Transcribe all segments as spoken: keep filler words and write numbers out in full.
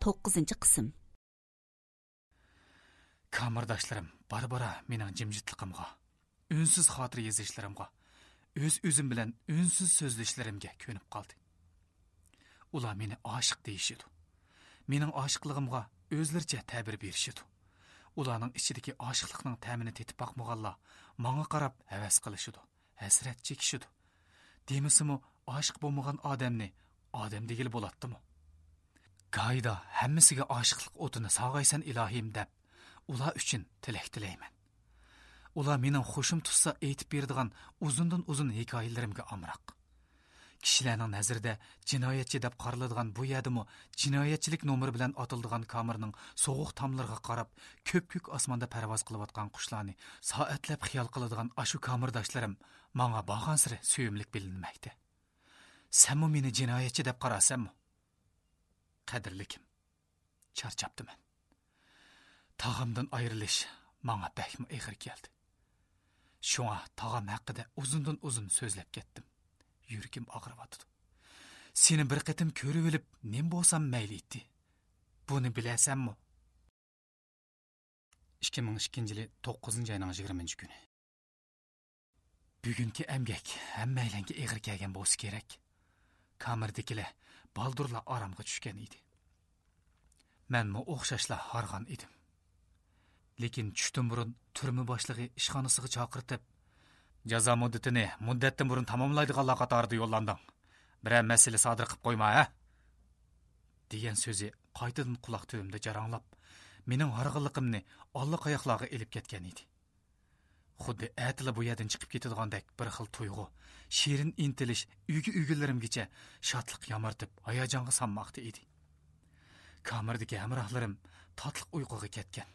توققۇزىنچى قىسىم. كامېرداشلىرىم بارا-بارا مېنىڭ جىمجىتلىقىمغا، ئۈنسىز خاتىرە يېزىشلىرىمغا، ئۆز-ئۆزۈم بىلەن ئۈنسىز سۆزلىشىشلىرىمگە كۆنۈپ قالدى. ئۇلار مېنى ئاشىق دېيىشىدۇ. مېنىڭ ئاشىقلىقىمغا ئۆزلىرىچە تەبىر بېرىشىدۇ. ئۇلارنىڭ ئىچىدىكى ئاشىقلىقنىڭ تەمىنى تېتىپ باقمىغانلار ماڭا قاراپ ھەۋەس قىلىشىدۇ، ھەسرەت چېكىشىدۇ. دېمىسىمۇ، ئاشىق بولمىغان ئادەمنى ئادەم دېگىلى بولاتتىمۇ؟ گاھىدا ھەممىسىگە ئاشىقلىق ئوتىنى ساغايسەن ئىلاھىم دەپ، ئۇلار ئۈچۈن تىلەك تىلەيمەن. ئۇلار مېنىڭ خۇشۇم تۇتسا ئېيتىپ بېرىدىغان ئۇزۇندىن ئۇزۇن ھېكايىلىرىمگە ئامراق. كىشىلەرنىڭ نەزىرىدە جىنايەتچى دەپ قارىلىدىغان بۇ يەردىمۇ جىنايەتچىلىك نومۇرى بىلەن ئاتىلىدىغان كامېرنىڭ سوغۇق تاملىرىغا قاراپ، كۆپكۆك ئاسماندا پەرۋاز قىلىۋاتقان قۇشلارنى سائەتلەپ خىيال قىلىدىغان ئاشۇ كامېرداشلىرىم ماڭا بارغانسېرى سۆيۈملۈك بىلىنمەكتە. سەنمۇ مېنى جىنايەتچى دەپ قارارسەنمۇ؟ قەدىرلىكىم، چارچاپتىمەن. تاغامدىن ئايرىلىش ماڭا بەكمۇ ئېغىر كەلدى. شۇڭا تاغام ھەققىدە ئۇزۇندىن ئۇزۇن سۆزلەپ كەتتىم. يۈرىكىم ئاغرىۋاتىدۇ. سېنى بىر قېتىم كۆرۈۋېلىپ نېمە بولسام مەيلى ئىدى. بۇنى بىلەسەنمۇ؟ ئىككى مىڭ ئىككىنچى يىلى توققۇزىنچى ئاينىڭ يىگىرمىنچى كۈنى. بۈگۈنكى ئەمگەك ھەممەيلەنگە ئېغىر كەلگەن بولسا كېرەك. كامېردىكىلەر بالدۇرلا ئارامغا چۈشكەن ئىدى. مەنمۇ ئوخشاشلا ھارغان ئىدىم. لېكىن چۈشتىن بۇرۇن تۈرمە باشلىقى ئىشخانىسىغا چاقىرتىپ، جازا مۇددىتىنى مۇددەتتىن بۇرۇن تاماملايدىغانلار قاتارىدا يوللاندىڭ. بىرەر مەسىلە سادىر قىپ قويما، ھە؟ دېگەن سۆزى قايتىدىن قۇلاق تۈۋىمدە جاراڭلاپ، مېنىڭ ھارغىنلىقىمنى ئاللىقاياقلارغا ئېلىپ كەتكەن ئىدى. خۇددى ئەتىلا بۇ يەردىن چىقىپ كېتىدىغاندەك بىر خىل تۇيغۇ، شېرىن ئىنتىلىش ئۈگە-ئۈگىلىرىمگىچە شادلىق يامرىتىپ، ھاياجانغا سالماقتا ئىدى. كامېردىكى ھەمراھلىرىم تاتلىق ئۇيقۇغا كەتكەن.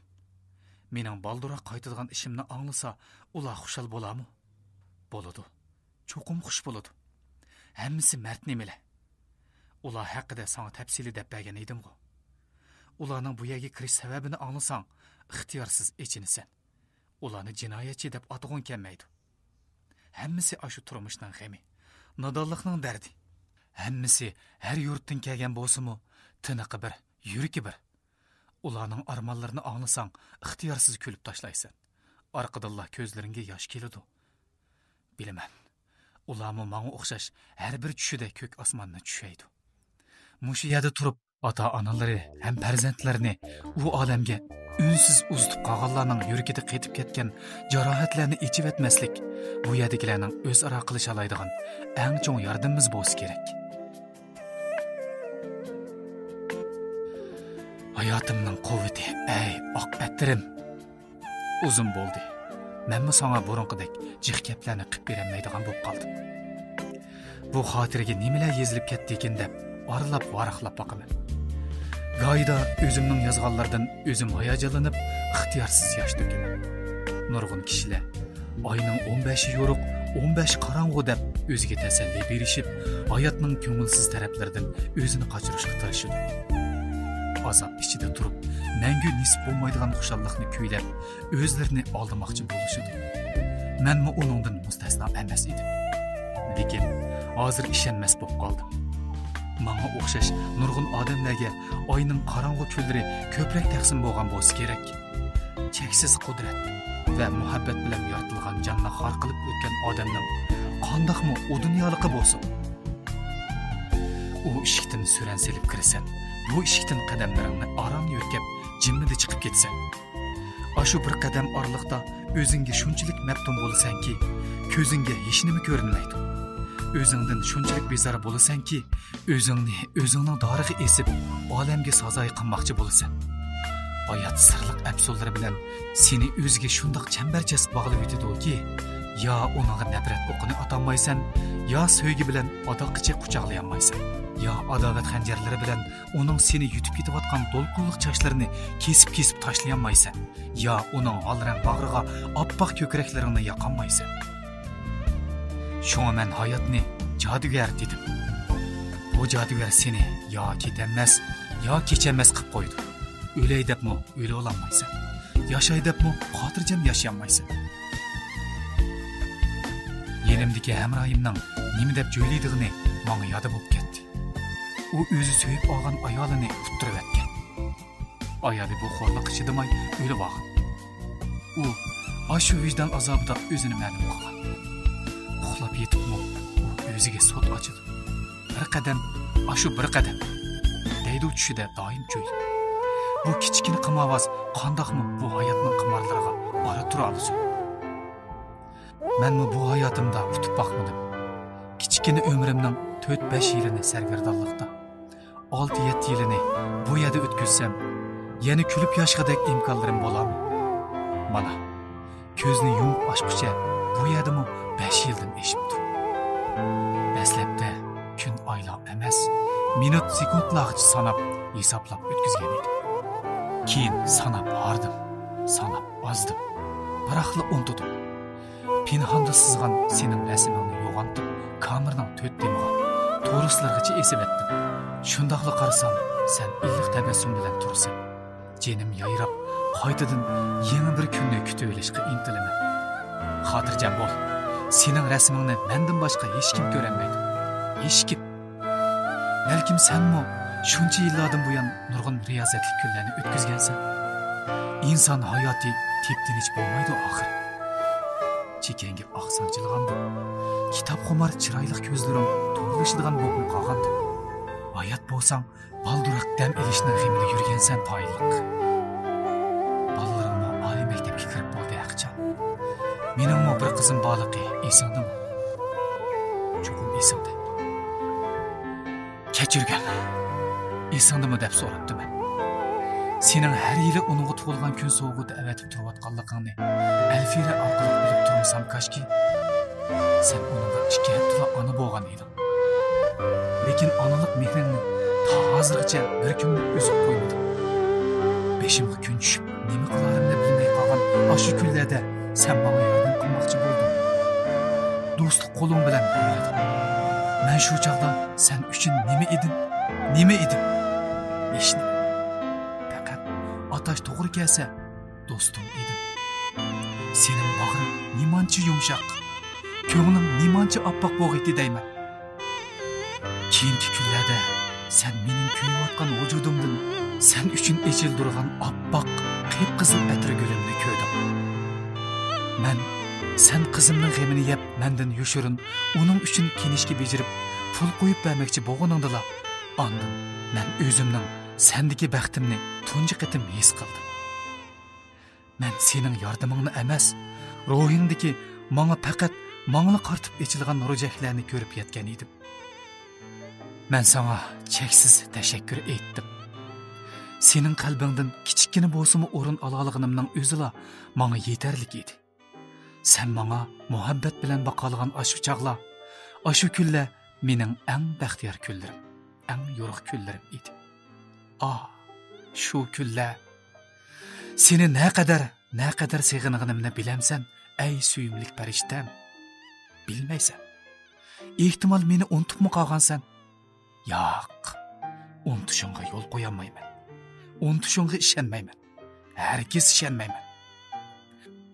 مېنىڭ بالدۇرراق قايتىدىغان ئىشىمنى ئاڭلىسا، ئۇلار خۇشال بولارمۇ؟ بولىدۇ. چوقۇم خۇش بولىدۇ. ھەممىسى مەرد نېمىلەر؟ ئۇلار ھەققىدە ساڭا تەپسىلىي دەپ بەرگەن ئىدىمغۇ؟ ئۇلارنىڭ بۇ يەرگە كىرىش سەۋەبىنى ئاڭلىساڭ، ئىختىيارسىز ئېچىنىسەن. ئۇلارنى جىنايەتچى دەپ ئاتىغۇڭ كەلمەيدۇ. ھەممىسى ئاشۇ تۇرمۇشنىڭ غېمى، نادانلىقنىڭ دەردى. ھەممىسى ھەر يۇرتتىن كەلگەن بولسىمۇ، تىنىقى بىر، يۈرىكى بىر. ئۇلارنىڭ ئارمانلىرىنى ئاڭلىساڭ، ئىختىيارسىز كۈلۈپ تاشلايسەن. ئارقىدىنلا كۆزلىرىڭگە ياش كېلىدۇ. بىلىمەن، ئۇلارمۇ ماڭا ئوخشاش ھەر بىر چۈشىدە كۆك ئاسماننى چۈشەيدۇ. مۇشۇ يەردە تۇرۇپ، ئاتا-ئانىلىرى ھەم پەرزەنتلىرىنى ئۇ ئالەمگە ئۈنسىز ئۇزىتىپ قالغانلارنىڭ يۈرىكىدە قېتىپ كەتكەن جاراھەتلەرنى ئېچىۋەتمەسلىك، بۇ يەردىكىلەرنىڭ ئۆزئارا قىلىشالايدىغان ئەڭ چوڭ ياردىمىمىز بولسا كېرەك. ھاياتىمنىڭ قۇۋۋىتى، ئەي ئاق ئەتىرىم! ئۇزۇن بولدى. مەنمۇ ساڭا بۇرۇنقىدەك جىق گەپلەرنى قىپ بېرەلمەيدىغان بولۇپ قالدىم. بۇ خاتىرىگە نېمىلەر يېزىلىپ كەتتىكىن دەپ ئارىلاپ ۋاراقلاپ باقىمەن. گاھىدا ئۆزۈمنىڭ يازغانلىرىدىن ئۆزۈم ھاياجانلىنىپ، ئىختىيارسىز ياش تۆكىمەن. نۇرغۇن كىشىلەر ئاينىڭ ئون بەشى يورۇق، ئون بەشى قاراڭغۇ دەپ ئۆزىگە تەسەللى بېرىشىپ، ھاياتنىڭ كۆڭۈلسىز تەرەپلىرىدىن ئۆزىنى قاچۇرۇشقا تىرىشىدۇ. ئازاب ئىچىدە تۇرۇپ، مەڭگۈ نېسىپ بولمايدىغان خۇشاللىقنى كۈيلەپ، ئۆزلىرىنى ئالدىماقچى بولۇشىدۇ. مەنمۇ ئۇنىڭدىن مۇستەسنا ئەمەس ئىدىم. لېكىن ھازىر ئىشەنمەس بولۇپ قالدىم. ماڭا ئوخشاش نۇرغۇن ئادەملەرگە ئاينىڭ قاراڭغۇ كۈنلىرى كۆپرەك تەقسىم بولغان بولسا كېرەك. چەكسىز قۇدرەت ۋە مۇھەببەت بىلەن يارىتىلغان جاننى خار قىلىپ ئۆتكەن ئادەمنىڭ قانداقمۇ ئۇ دۇنيالىقى بولسۇن؟ ئۇ ئىشىكتىن سۈرەن سېلىپ كىرىسەن، بۇ ئىشىكتىن قەدەملىرىڭنى ئاران يۆتكەپ، جىممىدە چىقىپ كېتىسەن. ئاشۇ بىر قەدەم ئارىلىقتا ئۆزۈڭگە شۇنچىلىك مەپتۇن بولىسەنكى، كۆزۈڭگە ھېچنېمە كۆرۈنمەيدۇ. ئۆزۈڭدىن شۇنچىلىك بىزار بولىسەنكى، ئۆزۈڭنى ئۆزۈڭنىڭ دارىغا ئېسىپ، ئالەمگە سازايى قىلماقچى بولىسەن. ھايات سىرلىق ئەپسۇنلىرى بىلەن سېنى ئۆزىگە شۇنداق چەمبەرچاس باغلىۋېتىدۇكى، يا ئۇنىڭغا نەپرەت ئوقىنى ئاتالمايسەن، يا سۆيگۈ بىلەن ئاداققىچە قۇچاقلىيالمايسەن، يا ئاداۋەت خەنجەرلىرى بىلەن ئۇنىڭ سېنى يۇتۇپ كېتىۋاتقان دولقۇنلۇق چاچلىرىنى كېسىپ-كېسىپ تاشلىيالمايسەن، يا ئۇنىڭ ھال رەڭ باغرىغا ئاپئاق كۆكرەكلىرىڭنى ياقالمايسەن. شۇڭا مەن ھاياتنى جادۇگەر دېدىم. بۇ جادۇگەر سېنى يا كېتەلمەس، يا كېچەلمەس قىلىپ قويىدۇ. ئۆلەي دەپمۇ ئۆلۈۋالالمايسەن. ياشاي دەپمۇ خاتىرجەم ياشىيالمايسەن. يېنىمدىكى ھەمراھىمنىڭ نېمە دەپ جۆيلەيدىغىنى ماڭا يادا بولۇپ كەتتى. ئۇ ئۆزى سۆيۈپ ئالغان ئايالىنى ئۇتتۇرۇۋەتكەن. ئايالى بۇ خورلۇققا چىدىماي ئۆلۈۋالغان. ئۇ ئاشۇ ۋىجدان ئازابىدا ئۆزىنى مەلۇم قىلغان. ئۇخلاپ يېتىپمۇ ئۇ ئۆزىگە سوت ئاچىدۇ. بىر قەدەم، ئاشۇ بىر قەدەم، دەيدۇ چۈشىدە دائىم جۇيلۇپ. بۇ كىچىككىنە قىمارۋاز قانداقمۇ بۇ ھاياتنىڭ قىمارلىرىغا ئارا تۇرالىسۇن؟ مەنمۇ بۇ ھاياتىمدا ئۇتۇپ باقمىدىم. كىچىككىنە ئۆمرۈمنىڭ تۆت-بەش يىلىنى سەرگەردانلىقتا، ئالتە-يەتتە يىلىنى بۇ يەردە ئۆتكۈزسەم، يەنە كۈلۈپ ياشىغۇدەك ئىمكانلىرىم بولامۇ؟ مانا، كۆزنى يۇمۇپ ئاچقۇچە بۇ يەردىمۇ بەش يىلدىن ئېشىپتۇ. دەسلەپتە كۈن، ئايلار ئەمەس، مىنۇت، سېكۇنتلارغىچە ساناپ، ھېسابلاپ ئۆتكۈزگەن ئىدىم. كېيىن ساناپ ھاردىم، ساناپ ئازدىم، بىراقلا ئۇنتۇدۇم. پىنھاندا سىزغان سېنىڭ رەسىمىڭنى يوغانتىپ، كامېرنىڭ تۆت تېمىغا، تورۇسلىرىغىچە ئېسىۋەتتىم. شۇنداقلا قارىسام، سەن ئىللىق تەبەسسۇم بىلەن تۇرىسەن. جېنىم يايراپ، قايتىدىن يېڭى بىر كۈننى كۈتۈۋېلىشقا ئىنتىلىمەن. خاتىرجەم بول، سېنىڭ رەسىمىڭنى مەندىن باشقا ھېچكىم كۆرەلمەيدۇ. ھېچكىم. بەلكىم سەنمۇ شۇنچە يىللاردىن بۇيان نۇرغۇن رىيازەتلىك كۈنلەرنى ئۆتكۈزگەنسەن. ئىنسان ھاياتى تىپتىنچ بولمايدۇ ئاخىر. چېكەڭگە ئاق سانچىلغاندۇ. كىتابخۇمار چىرايلىق كۆزلىرىڭ تورلىشىدىغان بولۇپمۇ قالغاندۇ. ھايات بولساڭ، بالدۇرراق دەم ئېلىشنىڭ غېمىدە يۈرگەنسەن پايىللىق. بالىلىرىڭمۇ ئالىي مەكتەپكە كىرىپ بولدى ھەقىچان. مېنىڭمۇ بىر قىزىم بارلىقى ئېسىڭدىمۇ؟ چوقۇم ئېسىڭدە. كەچۈرگىن، ئېسىڭدىمۇ دەپ سوراپتىمەن. سېنىڭ ھەر يىلى ئۇنىڭغا تۇغۇلغان كۈن سوۋغىتى ئەۋەتىپ تۇرۇۋاتقانلىقىڭنى ئەلفىرە ئارقىلىق بىلىپ تۇرمىسام كاشكى. سەن ئۇنىڭغا ئىككى ھەپتىلا ئانا بولغان ئىدىڭ. لېكىن ئانىلىق مېھرىڭنى تا ھازىرغىچە بىر كۈنمۇ ئۈزۈپ قويمىدىڭ. بېشىمغا كۈن چۈشۈپ، نېمە قىلارىمنى بىلمەي قالغان ئاشۇ كۈنلەردە سەن ماڭا ياردەم قىلماقچى بولدۇڭ. دوستلۇق قولۇڭ بىلەن بۇيرۇدۇڭ. مەن شۇ چاغدا سەن ئۈچۈن نېمە ئىدىم؟ نېمە ئىدىم؟ ھېچنېمە. پەقەت ئاتاش توغرا كەلسە، دوستۇڭ ئىدىم. سېنىڭ باغرىڭ نېمانچە يۇمشاق، كۆڭلۈڭ نېمانچە ئاپئاق بولغىيتى دەيمەن. كېيىنكى كۈنلەردە سەن مېنىڭ كۆيۈۋاتقان ۋۇجۇدۇمدىن سەن ئۈچۈن ئېچىلدۇرغان ئاپئاق قىپقىزىل ئەتىر گۈلۈمنى كۆردۈڭ. مەن سەن قىزىمنىڭ غېمىنى يەپ، مەندىن يوشۇرۇن ئۇنىڭ ئۈچۈن كىنىشكا بېجىرىپ، پۇل قويۇپ بەرمەكچى بولغىنىڭدىلا، ئاندىن مەن ئۆزۈمنىڭ سەندىكى بەختىمنى تۇنجى قېتىم ھېس قىلدىم. مەن سېنىڭ ياردىمىڭنى ئەمەس، روھىڭدىكى ماڭا پەقەت ماڭىلا قارىتىپ ئېچىلغان روجەكلەرنى كۆرۈپ يەتكەن ئىدىم. مەن ساڭا چەكسىز تەشەككۈر ئېيتتىم. سېنىڭ قەلبىڭدىن كىچىككىنە بولسىمۇ ئورۇن ئالالىغىنىمنىڭ ئۆزىلا ماڭا يېتەرلىك ئىدى. سەن ماڭا مۇھەببەت بىلەن باقالىغان ئاشۇ چاغلار، ئاشۇ كۈنلەر مېنىڭ ئەڭ بەختىيار كۈنلىرىم، ئەڭ يورۇق كۈنلىرىم ئىدى. ئاھ، شۇ كۈنلەر! سېنى نەقەدەر، نەقەدەر سېغىنغىنىمنى بىلەمسەن، ئەي سۆيۈملۈك پەرىشتەم؟ بىلمەيسەن. ئېھتىمال، مېنى ئۇنتۇپمۇ قالغانسەن؟ ياق، ئۇنتۇشۇڭغا يول قويالمايمەن. ئۇنتۇشۇڭغا ئىشەنمەيمەن. ھەرگىز ئىشەنمەيمەن.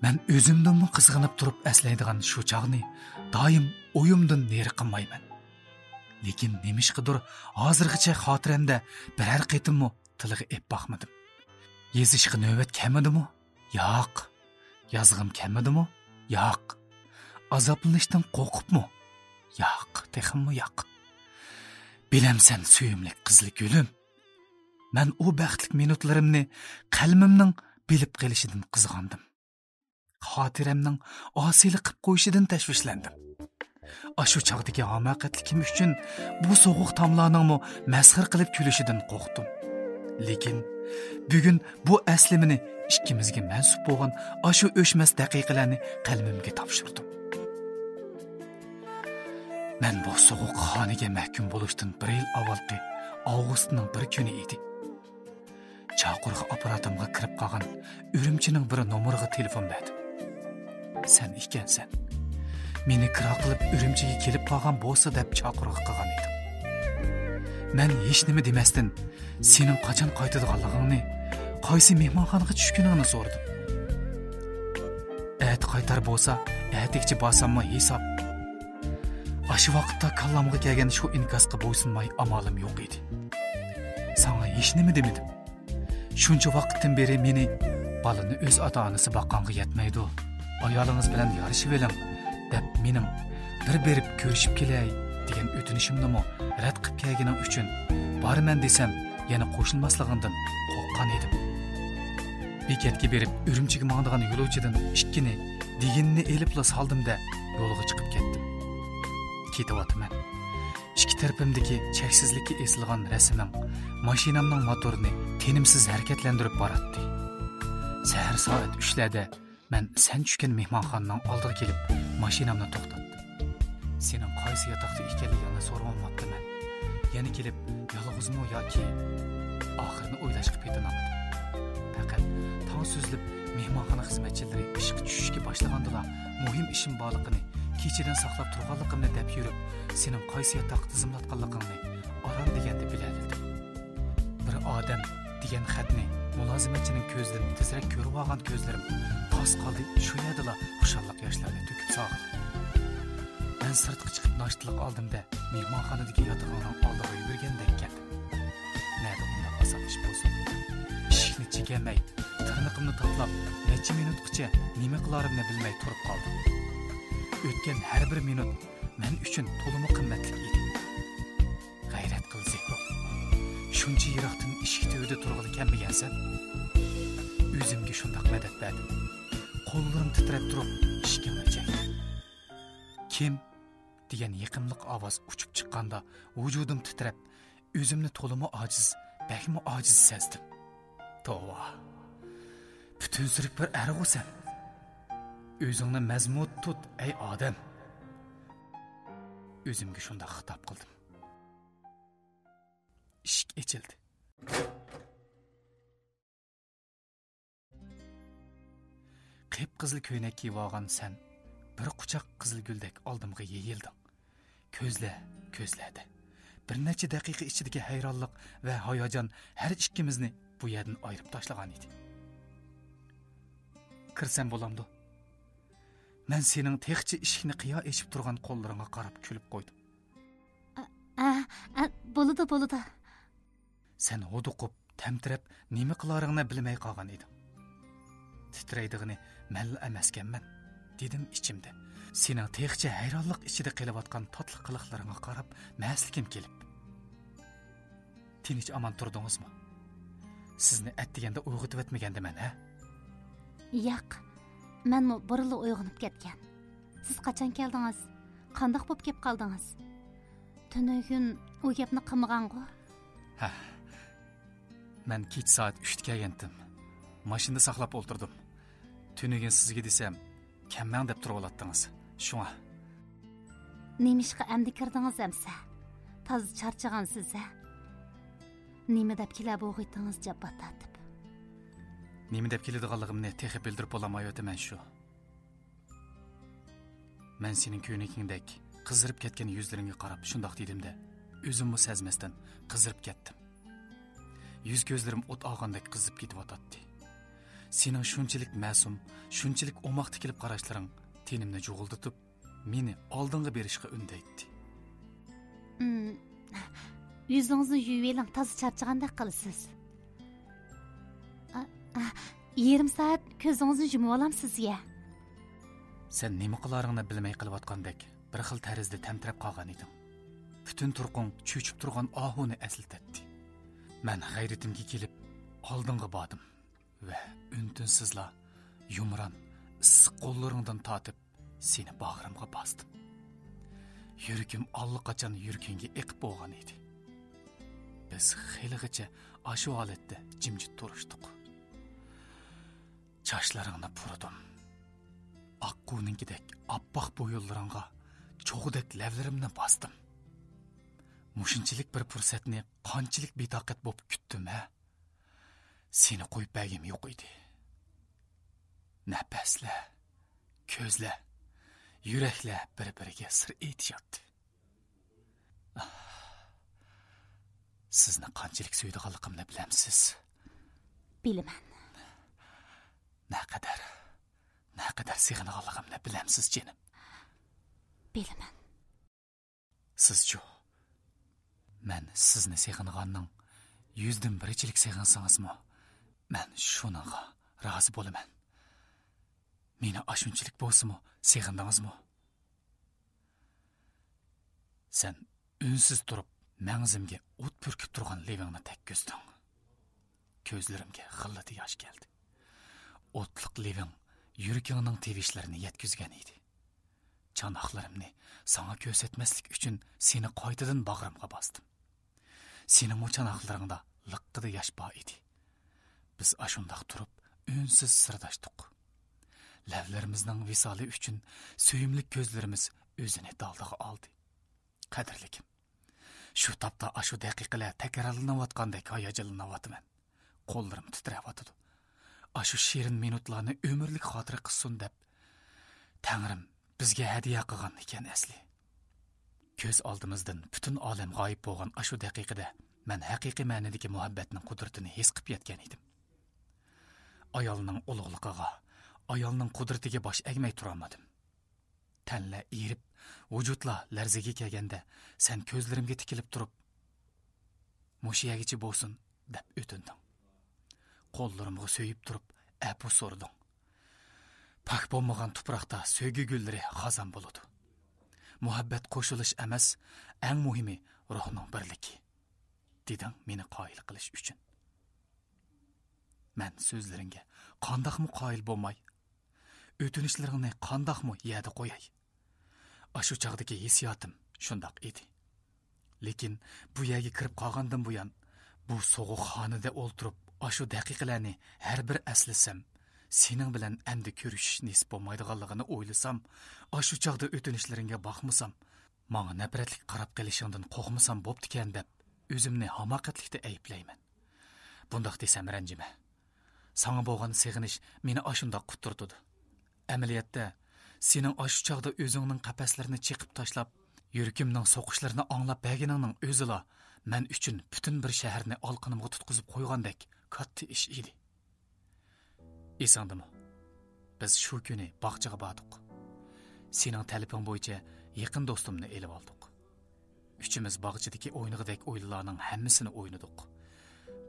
مەن ئۆزۈمدىنمۇ قىزغىنىپ تۇرۇپ ئەسلەيدىغان شۇ چاغنى دائىم ئويۇمدىن نېرى قىلمايمەن. لېكىن نېمىشقىدۇر ھازىرغىچە خاتىرەمدە بىرەر قېتىممۇ تىلغا ئېلىپ باقمىدىم. يېزىشقا نۆۋەت كەلمىدىمۇ؟ ياق. يازغۇم كەلمىدىمۇ؟ ياق. ئازابلىنىشتىن قورقۇپمۇ؟ ياق، تېخىمۇ ياق. بىلەمسەن، سۆيۈملۈك قىزىل گۈلۈم، مەن ئۇ بەختلىك مىنۇتلىرىمنى قەلىمىمنىڭ بىلىپ قېلىشىدىن قىزغاندىم. خاتىرەمنىڭ ئاسىيلىق قىپ قويۇشىدىن تەشۋىشلەندىم. ئاشۇ چاغدىكى ھاماقەتلىكىم ئۈچۈن بۇ سوغۇق تاملارنىڭمۇ مەسخىرە قىلىپ كۈلۈشىدىن قورقتۇم. لېكىن بۈگۈن بۇ ئەسلىمىنى ئىككىمىزگە مەنسۇپ بولغان ئاشۇ ئۆچمەس دەقىقىلەرنى قەلىمىمگە تاپشۇردۇم. مەن بۇ سوغۇق خانىگە مەھكۇم بولۇشتىن بىر يىل ئاۋۋالقى ئاۋغۇستنىڭ بىر كۈنى ئىدى. چاقىرغۇ ئاپپاراتىمغا كىرىپ قالغان ئۈرۈمچىنىڭ بىر نومۇرىغا تېلېفون بەردىم. سەن ئىكەنسەن. مېنى كىرا قىلىپ ئۈرۈمچىگە كېلىپ قالغان بولسا دەپ چاقىرغۇ قىلغان ئىدىم. مەن ھېچنېمە دېمەستىن، سېنىڭ قاچان قايتىدىغانلىقىڭنى، قايسى مېھمانخانىغا چۈشكىنىڭنى سورىدىم. ئەتە قايتار بولسا، ئەتىگىچە بارساممۇ ھېساب. ئاشۇ ۋاقىتتا كاللامغا كەلگەن شۇ ئىنكاسقا بويسۇنماي ئامالىم يوق ئىدى. ساڭا ھېچنېمە دېمىدىم. شۇنچە ۋاقىتتىن بېرى مېنى «بالىنى ئۆز ئاتا-ئانىسى باققانغا يەتمەيدۇ، ئايالىڭىز بىلەن يارىشىۋېلىڭ» دەپ، مېنىڭ «بىر بېرىپ كۆرۈشۈپ كېلەي» دېگەن ئۆتۈنۈشۈمنىمۇ رەت قىپ كەلگىنىڭ ئۈچۈن، بارىمەن دېسەم يەنە قوشۇلماسلىقىڭدىن قورققان ئىدىم. بېكەتكە بېرىپ ئۈرۈمچىگە ماڭىدىغان يولۇچىدىن ئىككىنى، دېگىنىنى ئېلىپلا سالدىم-دە، يولغا چىقىپ كەتتىم. كېتىۋاتىمەن. ئىككى تەرىپىمدىكى چەكسىزلىككە ئېسىلغان رەسىمىڭ ماشىنامنىڭ موتورىنى تىنىمسىز ھەرىكەتلەندۈرۈپ باراتتى. سەھەر سائەت ئۈچلەردە مەن سەن چۈشكەن مېھمانخانىنىڭ ئالدىغا كېلىپ، ماشىنامنى توختاتتىم. سېنىڭ قايسى ياتاقتا ئىكەنلىكىڭنى سورىۋالماپتىمەن. يەنە كېلىپ، يالغۇزمۇ ياكى؟ ئاخىرىنى ئويلاشقا پېتىنالمىدىم. پەقەت تاڭ سۈزۈلۈپ، مېھمانخانا خىزمەتچىلىرى ئىشقا چۈشۈشكە باشلىغاندىلا، مۇھىم ئىشىم بارلىقىنى، كېچىدىن ساقلاپ تۇرغانلىقىمنى دەپ يۈرۈپ، سېنىڭ قايسى ياتاققا تىزىملاتقانلىقىڭنى ئاران دېگەندە بىلەلىدىم. «بىر ئادەم» دېگەن خەتنى مۇلازىمەتچىنىڭ كۆزىدىن تېزرەك كۆرۈۋالغان كۆزلىرىم تاس قالدى، شۇ يەردىلا خۇشاللىق ياشلارنى تۆكۈپ سالغىلى. مەن سىرتقا چىقىپ ناشتىلىق ئالدىم-دە، مېھمانخانىدىكى ياتىقىڭنىڭ ئالدىغا يۈگۈرگەندەك كەلدىم. نەدە ئۇنداق ئاسان ئىش بولسۇن؟ ئىشىكنى چېكەلمەي، تىرنىقىمنى تاتىلاپ، نەچچە مىنۇتقىچە نېمە قىلارىمنى بىلمەي تۇرۇپ قالدىم. ئۆتكەن ھەر بىر مىنۇت مەن ئۈچۈن تولىمۇ قىممەتلىك ئىدى. غەيرەت قىل، زېھرۇ. شۇنچە يىراقتىن ئىشىك تۈۋىدە تۇرغىلى كەلمىگەنسەن؟ ئۆزۈمگە شۇنداق مەدەت بەردىم. قوللىرىم تىترەپ تۇرۇپ، ئىشىكىڭنى چەك. «كىم؟» دېگەن يېقىملىق ئاۋاز ئۇچۇپ چىققاندا، ۋۇجۇدۇم تىترەپ، ئۆزۈمنى تولىمۇ ئاجىز، بەكمۇ ئاجىز سەزدىم. توۋا، پۈتۈن سۈرۈك بىر ئەرغۇ سەن. ئۆزۈڭنى مەزمۇت تۇت، ئەي ئادەم. ئۆزۈمگە شۇنداق خىتاب قىلدىم. ئىشىك ئېچىلدى. قىپقىزىل كۆينەك كىيىۋالغان سەن بىر قۇچاق قىزىل گۈلدەك ئالدىمغا يېيىلدىڭ. كۆزلە، كۆزلەردە. بىر نەچچە دەقىقە ئىچىدىكى ھەيرانلىق ۋە ھاياجان ھەر ئىككىمىزنى بۇ يەردىن ئايرىپ تاشلىغان ئىدى. «كىرسەم بولامدۇ؟» مەن سېنىڭ تېخىچە ئىشىكنى قىيا ئېچىپ تۇرغان قوللىرىڭغا قاراپ كۈلۈپ قويدۇم. «ئە، ئە، ئە، بولىدۇ، بولىدۇ.» سەن ھودۇقۇپ، تەمتىرەپ، نېمە قىلارىڭنى بىلمەي قالغان ئىدىڭ. «تىترەيدىغىنى مەنلا ئەمەسكەنمەن» دېدىم ئىچىمدە. سېنىڭ تېخىچە ھەيرانلىق ئىچىدە قېلىۋاتقان تاتلىق قىلىقلىرىڭغا قاراپ مەستلىكىم كېلىپ. «تىنچ ئامان تۇردىڭىزمۇ؟ سىزنى ئەتىگەندە ئويغىتىۋەتمىگەندىمەن، ھە؟» «ياق، مەنمۇ بۇرۇنلا ئويغىنىپ كەتكەن. سىز قاچان كەلدىڭىز؟ قانداق بولۇپ كەپ قالدىڭىز؟ تۈنۈگۈن ئۇ گەپنى قىلمىغانغۇ؟» «ھە، مەن كېچە سائەت ئۈچتە كەلگەنتىم. ماشىنىدا ساقلاپ ئولتۇردۇم. تۈنۈگۈن سىزگە دېسەم، كەلمەڭ دەپ تۇرۇۋالاتتىڭىز. شۇڭا.» «نېمىشقا ئەمدى كىردىڭىز ئەمسە؟ تازا چارچىغانسىز-ھە؟ نېمە دەپ كېلە بولغىيتىڭىز جاپا تارتىپ؟» «نېمە دەپ كېلىدىغانلىقىمنى تېخى بىلدۈرۈپ بولالمايۋاتىمەن شۇ. مەن سېنىڭ كۆينىكىڭدەك قىزىرىپ كەتكەن يۈزلىرىڭگە قاراپ شۇنداق دېدىم-دە، ئۆزۈممۇ سەزمەستىن قىزىرىپ كەتتىم. يۈز-كۆزلىرىم ئوت ئالغاندەك قىزىپ كېتىۋاتاتتى. سېنىڭ شۇنچىلىك مەسۇم، شۇنچىلىك ئوماق تىكىلىپ قاراشلىرىڭ تېنىمنى جۇغۇلدىتىپ، مېنى ئالدىڭغا بېرىشقا ئۈندەيتتى.» «ئىم، يۈزىڭىزنى يۇيۇۋېلىڭ، تازا چارچىغاندەك قىلىسىز. ئا، ئا، يېرىم سائەت كۆزىڭىزنى يۇمۇۋالامسىز يە؟» سەن نېمە قىلارىڭنى بىلمەي قېلىۋاتقاندەك بىر خىل تەرزدە تەمتىرەپ قالغان ئىدىڭ. پۈتۈن تۇرقۇڭ چۆچۈپ تۇرغان ئاھۇنى ئەسلىتەتتى. مەن غەيرىتىمگە كېلىپ، ئالدىڭغا باردىم ۋە ئۈن-تىنسىزلا يۇمران، ئىسسىق قوللىرىڭدىن تارتىپ، سېنى باغرىمغا باستىم. يۈرىكىم ئاللىقاچان يۈرىكىڭگە ئېقىپ بولغان ئىدى. بىز خېلىغىچە ئاشۇ ھالەتتە جىمجىت تۇرۇشتۇق. چاچلىرىڭنى پۇرىدىم. ئاققۇنىڭكىدەك ئاپئاق بويۇنلىرىڭغا چوغدەك لەۋلىرىمنى باستىم. مۇشۇنچىلىك بىر پۇرسەتنى قانچىلىك بىتاقەت بولۇپ كۈتتۈم، ھە؟ سېنى قويۇپ بەرگۈم يوق ئىدى. نەپەسلەر، كۆزلەر، يۈرەكلەر بىر-بىرىگە سىر ئېيتىشاتتى. سىزنى قانچىلىك سۆيىدىغانلىقىمنى بىلەمسىز؟ بىلىمەن. نەقەدەر، نەقەدەر سېغىنغانلىقىمنى بىلەمسىز، جېنىم؟ بىلىمەن. سىزچۇ؟ مەن سىزنى سېغىنغاننىڭ يۈزدىن بىرىچىلىك سېغىنسىڭىزمۇ، مەن شۇنىڭغا رازى بولىمەن. مېنى ئاشۇنچىلىك بولسىمۇ سېغىندىڭىزمۇ؟ سەن ئۈنسىز تۇرۇپ مەڭزىمگە ئوت پۈركۈپ تۇرغان لېۋىڭنى تەگكۈزدۈڭ. كۆزلىرىمگە غىللىتى ياش كەلدى. ئوتلۇق لېۋىڭ يۈرىكىڭنىڭ تىۋىشلىرىنى يەتكۈزگەن ئىدى. چاناقلىرىمنى ساڭا كۆرسەتمەسلىك ئۈچۈن سېنى قايتىدىن باغرىمغا باستىم. سېنىڭمۇ چاناقلىرىڭدا لىققىدە ياش بار ئىدى. بىز ئاشۇنداق تۇرۇپ ئۈنسىز سىرداشتۇق. لەۋلىرىمىزنىڭ ۋىسالى ئۈچۈن سۆيۈملۈك كۆزلىرىمىز ئۆزىنى دالدىغا ئالدى. قەدىرلىكىم، شۇ تاپتا ئاشۇ دەقىقىلەر تەكرارلىنىۋاتقاندەك ھاياجانلىنىۋاتىمەن. قوللىرىم تىترەۋاتىدۇ. ئاشۇ شېرىن مىنۇتلارنى ئۆمۈرلۈك خاتىرە قىلسۇن دەپ، تەڭرىم بىزگە ھەدىيە قىلغان ئىكەن ئەسلى. كۆز ئالدىمىزدىن پۈتۈن ئالەم غايىب بولغان ئاشۇ دەقىقىدە مەن ھەقىقىي مەنىدىكى مۇھەببەتنىڭ قۇدرىتىنى ھېس قىپ يەتكەن ئىدىم. ئايالنىڭ ئۇلۇغلۇقىغا، ئايالنىڭ قۇدرىتىگە باش ئەگمەي تۇرالمىدىم. تەنلەر ئېرىپ، ۋۇجۇدلار لەرزىگە كەلگەندە، سەن كۆزلىرىمگە تىكىلىپ تۇرۇپ، «مۇشۇ يەرگىچە بولسۇن» دەپ ئۆتۈندۈڭ. قوللىرىمغا سۆيۈپ تۇرۇپ، ئەپۇ سورىدىڭ. پاك بولمىغان تۇپراقتا سۆيگۈ گۈللىرى خازان بولىدۇ. مۇھەببەت قوشۇلۇش ئەمەس، ئەڭ مۇھىمى روھنىڭ بىرلىكى، دېدىڭ مېنى قايىل قىلىش ئۈچۈن. مەن سۆزلىرىڭگە قانداقمۇ قايىل بولماي؟ ئۆتۈنۈشلىرىڭنى قانداقمۇ يەردە قوياي؟ ئاشۇ چاغدىكى ھېسسىياتىم شۇنداق ئىدى. لېكىن بۇ يەرگە كىرىپ قالغاندىن بۇيان، بۇ سوغۇق خانىدە ئولتۇرۇپ، ئاشۇ دەقىقىلەرنى ھەر بىر ئەسلىسەم، سېنىڭ بىلەن ئەمدى كۆرۈشۈش نېسىپ بولمايدىغانلىقىنى ئويلىسام، ئاشۇ چاغدا ئۆتۈنۈشلىرىڭگە باقمىسام، ماڭا نەپرەتلىك قاراپ قېلىشىڭدىن قورقمىسام بوپتىكەن دەپ، ئۆزۈمنى ھاماقەتلىكتە ئەيىبلەيمەن. بۇنداق دېسەم رەنجىمە. ساڭا بولغان سېغىنىش مېنى ئاشۇنداق قۇترىتىدۇ. ئەمەلىيەتتە، سېنىڭ ئاشۇ چاغدا ئۆزۈڭنىڭ قەپەسلىرىنى چېقىپ تاشلاپ، يۈرىكىمنىڭ سوقۇشلىرىنى ئاڭلاپ بەرگىنىڭنىڭ ئۆزىلا مەن ئۈچۈن پۈتۈن بىر شەھەرنى ئالىقىنىمغا تۇتقۇزۇپ قويغاندەك كاتتا ئىش ئىدى. ئېسىڭدىمۇ؟ بىز شۇ كۈنى باغچىغا باردۇق. سېنىڭ تەلىپىڭ بويىچە يېقىن دوستۇمنى ئېلىۋالدۇق. ئۈچىمىز باغچىدىكى ئوينىغۇدەك ئويۇنلارنىڭ ھەممىسىنى ئوينىدۇق.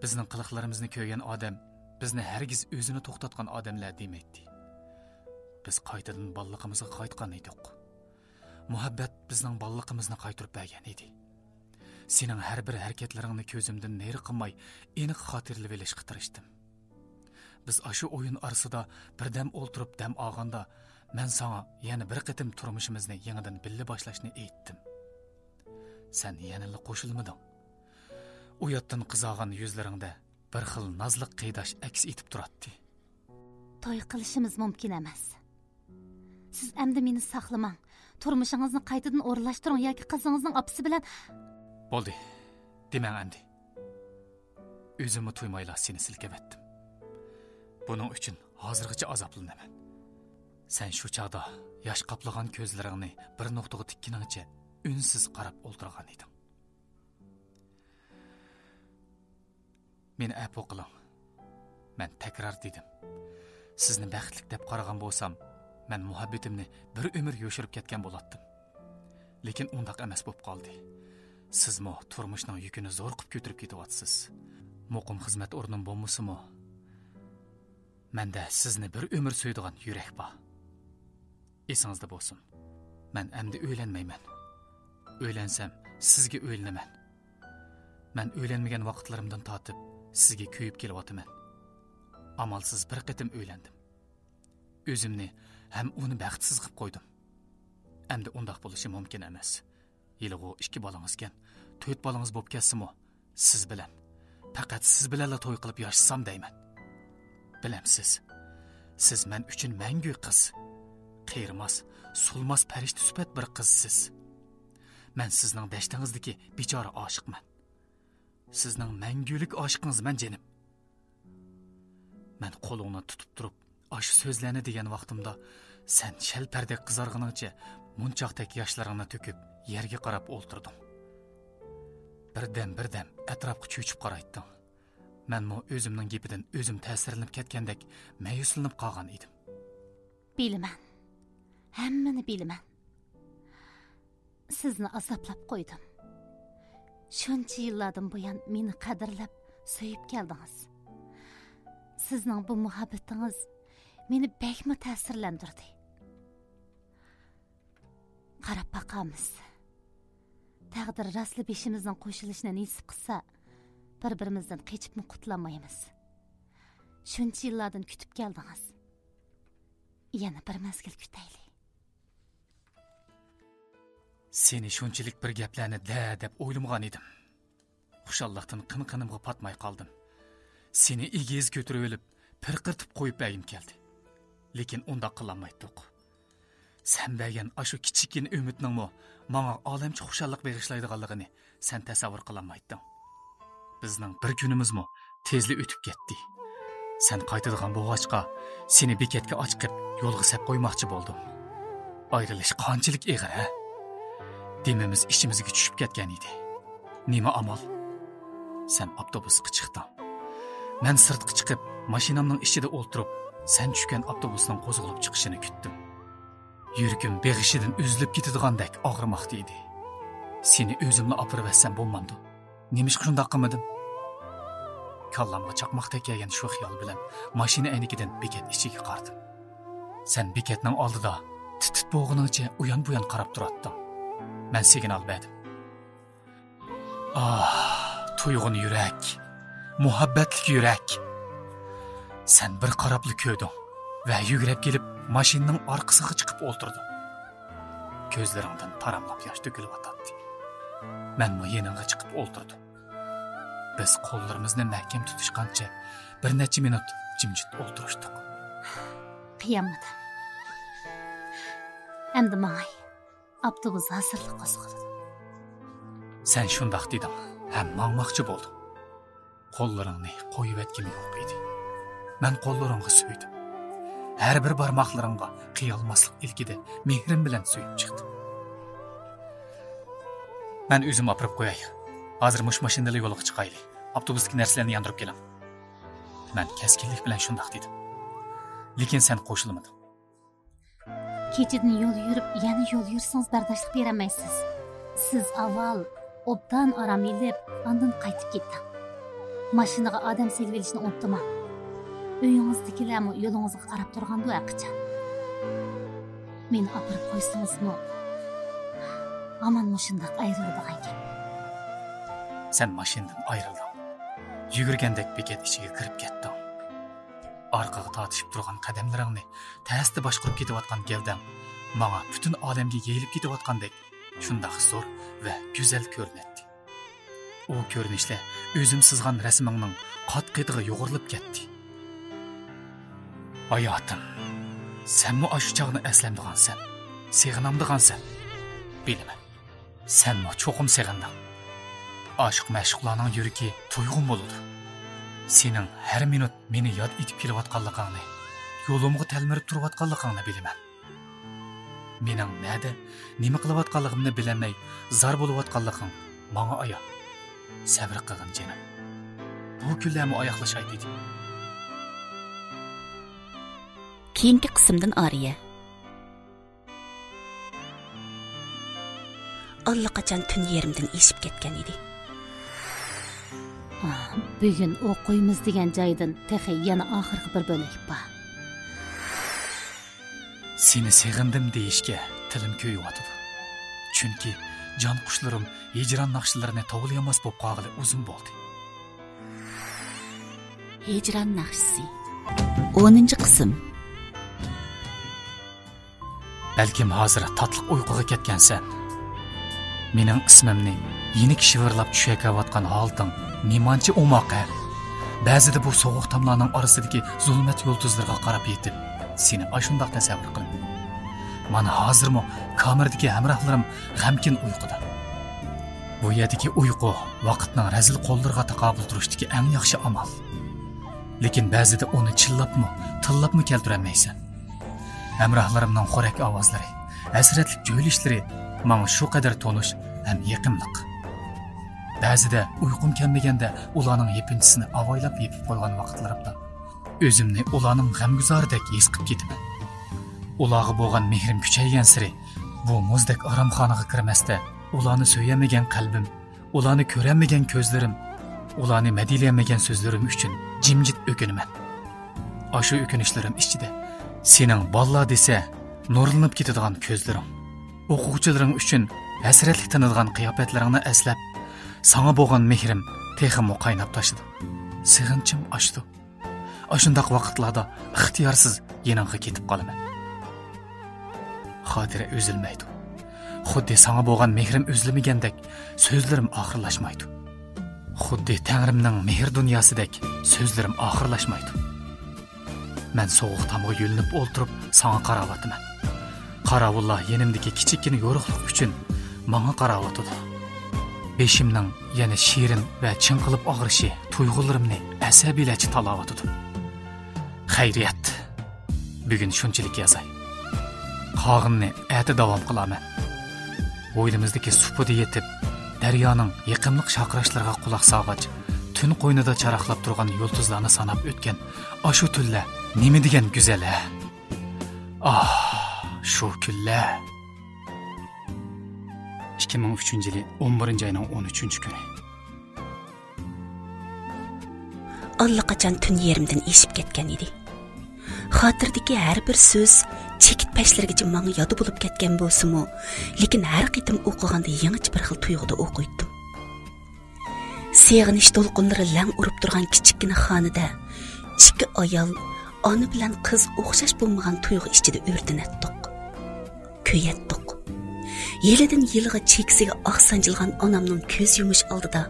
بىزنىڭ قىلىقلىرىمىزنى كۆرگەن ئادەم بىزنى ھەرگىز ئۆزىنى توختاتقان ئادەملەر دېمەيتتى. بىز قايتىدىن بالىلىقىمىزغا قايتقان ئىدۇق. مۇھەببەت بىزنىڭ بالىلىقىمىزنى قايتۇرۇپ بەرگەن ئىدى. سېنىڭ ھەر بىر ھەرىكەتلىرىڭنى كۆزۈمدىن نېرى قىلماي، ئېنىق خاتىرىلىۋېلىشقا تىرىشتىم. بىز ئاشۇ ئويۇن ئارىسىدا بىردەم ئولتۇرۇپ دەم ئالغاندا، مەن ساڭا يەنە بىر قېتىم تۇرمۇشىمىزنى يېڭىدىن بىللە باشلاشنى ئېيتتىم. سەن يەنىلا قوشۇلمىدىڭ. ئۇياتتىن قىزارغان يۈزلىرىڭدە بىر خىل نازلىق قىيداش ئەكس ئېتىپ تۇراتتى. توي قىلىشىمىز مۇمكىن ئەمەس. سىز ئەمدى مېنى ساقلىماڭ. تۇرمۇشىڭىزنى قايتىدىن ئورۇنلاشتۇرۇڭ ياكى قىزىڭىزنىڭ ئاپىسى بىلەن. بولدى، دېمەڭ ئەمدى. ئۆزۈممۇ تۇيمايلا سېنى سىلكىۋەتتىم. بۇنىڭ ئۈچۈن ھازىرغىچە ئازابلىنىمەن. سەن شۇ چاغدا ياش قاپلىغان كۆزلىرىڭنى بىر نۇقتىغا تىككىنىڭچە ئۈنسىز قاراپ ئولتۇرغان ئىدىڭ. مېنى ئەپۇ قىلىڭ. مەن تەكرار دېدىم. سىزنى بەختلىك دەپ قارىغان بولسام، مەن مۇھەببىتىمنى بىر ئۆمۈر يوشۇرۇپ كەتكەن بولاتتىم. لېكىن ئۇنداق ئەمەس بولۇپ قالدى. سىزمۇ تۇرمۇشنىڭ يۈكىنى زور قىپ كۆتۈرۈپ كېتىۋاتىسىز. مۇقىم خىزمەت ئورنۇم بولمىسىمۇ، مەندە سىزنى بىر ئۆمۈر سۆيىدىغان يۈرەك بار. ئېسىڭىزدە بولسۇن، مەن ئەمدى ئۆيلەنمەيمەن. ئۆيلەنسەم، سىزگە ئۆيلىنىمەن. مەن ئۆيلەنمىگەن ۋاقىتلىرىمدىن تارتىپ سىزگە كۆيۈپ كېلىۋاتىمەن. ئامالسىز بىر قېتىم ئۆيلەندىم. ئۆزۈمنى ھەم ئۇنى بەختسىز قىپ قويدۇم. ئەمدى ئۇنداق بولۇشى مۇمكىن ئەمەس. ھېلىغۇ ئىككى بالىڭىزكەن، تۆت بالىڭىز بولۇپ كەتسىمۇ، سىز بىلەن، پەقەت سىز بىلەنلا توي قىلىپ ياشىسام دەيمەن. بىلەمسىز، سىز مەن ئۈچۈن مەڭگۈ قىز. قېرىماس، سولماس پەرىشتە سۈپەت بىر قىز سىز. مەن سىزنىڭ دەشتىڭىزدىكى بىچارە ئاشىقمەن. سىزنىڭ مەڭگۈلۈك ئاشىقىڭىزمەن جېنىم. مەن قولۇڭنى تۇتۇپ تۇرۇپ، ئاشۇ سۆزلەرنى دېگەن ۋاقتىمدا، سەن شەلپەردەك قىزارغىنىڭچە مۇنچاقتەك ياشلىرىڭنى تۆكۈپ، يەرگە قاراپ ئولتۇردۇڭ. بىردەم، بىردەم ئەتراپقا چۆچۈپ قارايتتىڭ. مەنمۇ ئۆزۈمنىڭ گېپىدىن ئۆزۈم تەسىرلىنىپ كەتكەندەك مەيۈسلىنىپ قالغان ئىدىم. بىلىمەن. ھەممىنى بىلىمەن. سىزنى ئازابلاپ قويدۇم. شۇنچە يىللاردىن بۇيان مېنى قەدىرلەپ، سۆيۈپ كەلدىڭىز. سىزنىڭ بۇ مۇھەببىتىڭىز مېنى بەكمۇ تەسىرلەندۈردى. قاراپ باقامىز. تەقدىر راستلا بېشىمىزنىڭ قوشۇلۇشىنى نېسىپ قىلسا، بىر-بىرىمىزدىن قېچىپمۇ قۇتۇلالمايمىز. شۇنچە يىللاردىن كۈتۈپ كەلدىڭىز. يەنە بىر مەزگىل كۈتەيلى. سېنى شۇنچىلىك بىر گەپلەرنى دە دەپ ئويلىمىغان ئىدىم. خۇشاللىقتىن قىن-قىنىمغا پاتماي قالدىم. سېنى ئېگىز كۆتۈرۈۋېلىپ، پىرقىرىتىپ قويۇپ بەرگۈم كەلدى. لېكىن ئۇنداق قىلالمايتتۇق. سەن بەرگەن ئاشۇ كىچىككىنە ئۈمىدنىڭمۇ ماڭا ئالەمچە خۇشاللىق بېغىشلايدىغانلىقىنى سەن تەسەۋۋۇر قىلالمايتتىڭ. بىزنىڭ بىر كۈنىمىزمۇ تېزلا ئۆتۈپ كەتتى. سەن قايتىدىغان بولغاچقا، سېنى بېكەتكە ئاچىقىپ، يولغا سەپ قويماقچى بولدۇم. ئايرىلىش قانچىلىك ئېغىر، ھە؟ دېمىمىز ئىچىمىزگە چۈشۈپ كەتكەن ئىدى. نېمە ئامال؟ سەن ئاپتوبۇسقا چىقتىڭ. مەن سىرتقا چىقىپ، ماشىنامنىڭ ئىچىدە ئولتۇرۇپ، سەن چۈشكەن ئاپتوبۇسنىڭ قوزغىلىپ چىقىشىنى كۈتتۈم. يۈرىكىم بېغىشىدىن ئۈزۈلۈپ كېتىدىغاندەك ئاغرىماقتا ئىدى. سېنى ئۆزۈملا ئاپىرىۋەتسەم بولمامدۇ؟ نېمىشقا شۇنداق قىلمىدىم؟ كاللامغا چاقماقتەك كەلگەن شۇ خىيال بىلەن ماشىنا ئەينىكىدىن بېكەت ئىچىگە قارىدىم. سەن بېكەتنىڭ ئالدىدا تىت-تىت بوغىنىڭچە ئۇيان-بۇيان قاراپ تۇراتتىڭ. مەن سىگنال بەردىم. ئاھ، تۇيغۇن يۈرەك، مۇھەببەتلىك يۈرەك. سەن بىر قاراپلا كۆردۈڭ ۋە يۈگرەپ كېلىپ ماشىنىنىڭ ئارقىسىغا چىقىپ ئولتۇردۇڭ. كۆزلىرىڭدىن تاراملاپ ياش تۆكۈلۈۋاتاتتى. مەنمۇ يېنىڭغا چىقىپ ئولتۇردۇم. بىز قوللىرىمىزنى مەھكەم تۇتۇشقانچە بىر نەچچە مىنۇت جىمجىت ئولتۇرۇشتۇق. قىيالمىدىم. ئەمدى ماڭاي. ئاپتوبۇس ھازىرلا قوزغىلىدۇ. سەن شۇنداق دېدىڭ ھەم ماڭماقچى بولدۇڭ. قوللىرىڭنى قويۇۋەتكۈم يوق ئىدى. مەن قوللىرىڭغا سۆيدۈم. ھەر بىر بارماقلىرىڭغا قىيالماسلىق ئىلكىدە مېھرىم بىلەن سۆيۈپ چىقتىم. مەن ئۆزۈم ئاپىرىپ قوياي. ھازىر مۇشۇ ماشىنىدىلا يولغا چىقايلى. ئاپتوبۇستىكى نەرسىلەرنى ياندۇرۇپ كېلىڭ. مەن كەسكىنلىك بىلەن شۇنداق دېدىم. لېكىن سەن قوشۇلمىدىڭ. كېچىدىن يول يۈرۈپ، يەنە يول يۈرسىڭىز بەرداشلىق بېرەلمەيسىز. سىز ئاۋۋال ئوبدان ئارام ئېلىپ، ئاندىن قايتىپ كېتىڭ. ماشىنىغا ئادەم سېلىۋېلىشنى ئۇنتۇماڭ. ئۆيىڭىزدىكىلەرمۇ يولىڭىزغا قاراپ تۇرغاندۇ ھەرقاچان. مېنى ئاپىرىپ قويسىڭىزمۇ، ھامان مۇشۇنداق ئايرىلىدىغان گەپ. سەن ماشىنىدىن ئايرىلدىڭ. يۈگۈرگەندەك بېكەت ئىچىگە كىرىپ كەتتىڭ. ئارقىغا تارتىشىپ تۇرغان قەدەملىرىڭنى تەستە باشقۇرۇپ كېتىۋاتقان گەۋدەڭ ماڭا پۈتۈن ئالەمگە يېيىلىپ كېتىۋاتقاندەك شۇنداق زور ۋە گۈزەل كۆرۈنەتتى. ئۇ كۆرۈنۈشلەر ئۆزۈم سىزغان رەسىمىڭنىڭ قات-قېتىغا يۇغۇرۇلۇپ كەتتى. ھاياتىم، سەنمۇ ئاشۇ چاغنى ئەسلەمدىغانسەن، سېغىنامدىغانسەن، بىلىمەن. سەنمۇ چوقۇم سېغىندىڭ. ئاشىق-مەشۇقلارنىڭ يۈرىكى تويغۇن بولىدۇ. سېنىڭ ھەر مىنۇت مېنى ياد ئېتىپ كېلىۋاتقانلىقىڭنى، يولۇمغا تەلمۈرۈپ تۇرۇۋاتقانلىقىڭنى بىلىمەن. مېنىڭ نەدە، نېمە قىلىۋاتقانلىقىمنى بىلەلمەي زار بولۇۋاتقانلىقىڭ ماڭا ئايان. سەۋر قىلغىن جېنىم. بۇ كۈنلەرمۇ ئاياغلىشاي دېدى. كېيىنكى قىسىمدىن ئارىيە. ئاللىقاچان تۈن يېرىمدىن ئېشىپ كەتكەن ئىدى. بۈگۈن ئوقۇيمىز دېگەن جايدىن تېخى يەنە ئاخىرقى بىر بۆلەك بار. سېنى سېغىندىم دېيىشكە تىلىم كۆيۈۋاتىدۇ. چۈنكى جان قۇشلىرىم ھىجران ناخشىلىرىنى توۋلىيالماس بولۇپ قالغىلى ئۇزۇن بولدى. ھىجران ناخشىسى. ئونىنچى قىسىم. بەلكىم ھازىر تاتلىق ئۇيقۇغا كەتكەنسەن. مېنىڭ ئىسمىمنى يېنىك شىۋىرلاپ چۈشەكەۋاتقان ھالىتىڭ نېمانچە ئوماق، ھە؟ بەزىدە بۇ سوغۇق تاملارنىڭ ئارىسىدىكى زۇلمەت يۇلتۇزلىرىغا قاراپ يېتىپ، سېنى ئاشۇنداق تەسەۋۋۇر قىلىمەن. مانا ھازىرمۇ كامېردىكى ھەمراھلىرىم غەمكىن ئۇيقۇدا. بۇ يەردىكى ئۇيقۇ ۋاقىتنىڭ رەزىل قوللىرىغا تاقابىل تۇرۇشتىكى ئەڭ ياخشى ئامال. لېكىن بەزىدە ئۇنى چىللاپمۇ، تىللاپمۇ كەلتۈرەلمەيسەن. ھەمراھلىرىمنىڭ خورەك ئاۋازلىرى، ھەسرەتلىك جۆيلۈشلىرى ماڭا شۇ قەدەر تونۇش ھەم يېقىملىق. بەزىدە ئۇيقۇم كەلمىگەندە ئۇلارنىڭ يېپىنچىسىنى ئاۋايلاپ يېپىپ قويغان ۋاقىتلىرىمدا ئۆزۈمنى ئۇلارنىڭ غەمگۈزارىدەك ھېس قىلىپ كېتىمەن. ئۇلارغا بولغان مېھرىم كۈچەيگەنسېرى، بۇ مۇزدەك ئارامخانىغا كىرمەستە، ئۇلارنى سۆيەلمىگەن قەلبىم، ئۇلارنى كۆرەلمىگەن كۆزلىرىم، ئۇلارنى مەدھىيەلىيەلمىگەن سۆزلىرىم ئۈچۈن جىمجىت ئۆكۈنىمەن. ئاشۇ ئۆكۈنۈشلىرىم ئىچىدە سېنىڭ بالىلار دېسە نۇرلىنىپ كېتىدىغان كۆزلىرىڭ، ئوقۇغۇچىلىرىڭ ئۈچۈن ھەسرەتلىك تىنىدىغان قىياپەتلىرىڭنى ئەسلەپ، ساڭا بولغان مېھرىم تېخىمۇ قايناپ تاشىدۇ. سېغىنچىم ئاشىدۇ. ئاشۇنداق ۋاقىتلاردا ئىختىيارسىز يېنىڭغا كېتىپ قالىمەن. خاتىرە ئۈزۈلمەيدۇ. خۇددى ساڭا بولغان مېھرىم ئۈزۈلمىگەندەك، سۆزلىرىم ئاخىرلاشمايدۇ. خۇددى تەڭرىمنىڭ مېھىر دۇنياسىدەك، سۆزلىرىم ئاخىرلاشمايدۇ. مەن سوغۇق تامغا يۆلىنىپ ئولتۇرۇپ، ساڭا قاراۋاتىمەن. قاراۋۇللار يېنىمدىكى كىچىككىنە يورۇقلۇق ئۈچۈن ماڭا قاراۋاتىدۇ. بېشىمنىڭ يەنە شېرىن ۋە چىڭقىلىپ ئاغرىشى تۇيغۇلىرىمنى ئەسەبىيلەرچە تالاۋاتىدۇ. خەيرىيەت، بۈگۈن شۇنچىلىك يازاي. قالغىنىنى ئەتە داۋام قىلارمەن. ھويلىمىزدىكى سۇپىدا يېتىپ، دەريانىڭ يېقىملىق شارقىراشلىرىغا قۇلاق سالغاچ، تۈن قوينىدا چاراقلاپ تۇرغان يۇلتۇزلارنى ساناپ ئۆتكەن ئاشۇ تۈنلەر نېمە دېگەن گۈزەل ھە؟ ئاھ، شۇ كۈنلەر. ئىككى مىڭ ئۈچىنچى يىلى ئون بىرىنچى ئاينىڭ ئون ئۈچىنچى كۈنى. ئاللىقاچان تۈن يېرىمدىن ئېشىپ كەتكەن ئىدى. خاتىرىدىكى ھەر بىر سۆز چېكىت پەشلىرىگىچە ماڭا يادا بولۇپ كەتكەن بولسىمۇ، لېكىن ھەر قېتىم ئوقۇغاندا يېڭىچە بىر خىل تۇيغۇدا ئوقۇيتتۇم. سېغىنىش دولقۇنلىرى لەڭ ئۇرۇپ تۇرغان كىچىككىنە خانىدە ئىككى ئايال، ئانا بىلەن قىز ئوخشاش بولمىغان تۇيغۇ ئىچىدە ئۆرتىنەتتۇق. كۆيەتتۇق. يىلىدىن يىلغا چېكىسىگە ئاق سانجىلغان ئانامنىڭ كۆز يۇمۇش ئالدىدا،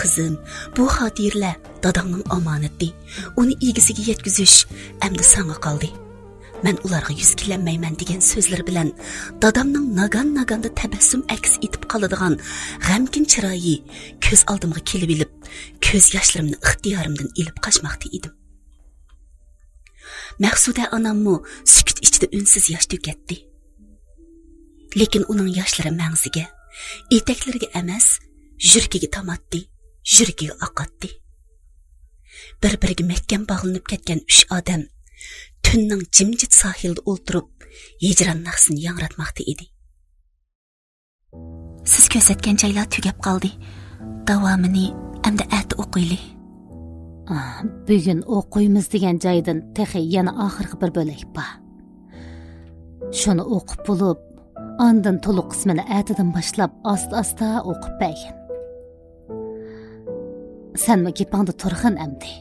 «قىزىم، بۇ خاتىرىلەر داداڭنىڭ ئامانىتى. ئۇنى ئىگىسىگە يەتكۈزۈش ئەمدى ساڭا قالدى. مەن ئۇلارغا يۈز كېلەلمەيمەن» دېگەن سۆزلىرى بىلەن دادامنىڭ ناگان-ناگاندا تەبەسسۇم ئەكس ئېتىپ قالىدىغان غەمكىن چىرايى كۆز ئالدىمغا كېلىۋېلىپ، كۆز ياشلىرىمنى ئىختىيارىمدىن ئېلىپ قاچماقتا ئىدىم. مەقسۇدە ئاناممۇ سۈكۈت ئىچىدە ئۈنسىز ياش تۆكەتتى. لېكىن ئۇنىڭ ياشلىرى مەڭزىگە، ئېتەكلىرىگە ئەمەس، يۈرىكىگە تاماتتى، يۈرىكىگە ئاقاتتى. بىر-بىرىگە مەھكەم باغلىنىپ كەتكەن ئۈچ ئادەم تۈننىڭ جىمجىت ساھىلىدا ئولتۇرۇپ، ھىجران ناخشىسىنى ياڭراتماقتا ئىدى. سىز كۆرسەتكەن جايلار تۈگەپ قالدى. داۋامىنى ئەمدى ئەتە ئوقۇيلى. ئاھ، بۈگۈن ئوقۇيمىز دېگەن جايدىن تېخى يەنە ئاخىرقى بىر بۆلەك بار. شۇنى ئوقۇپ بولۇپ، ئاندىن تولۇق قىسمىنى ئەتىدىن باشلاپ ئاستا-ئاستا ئوقۇپ بەرگىن. سەنمۇ گېپىڭدە تۇرغىن ئەمدى.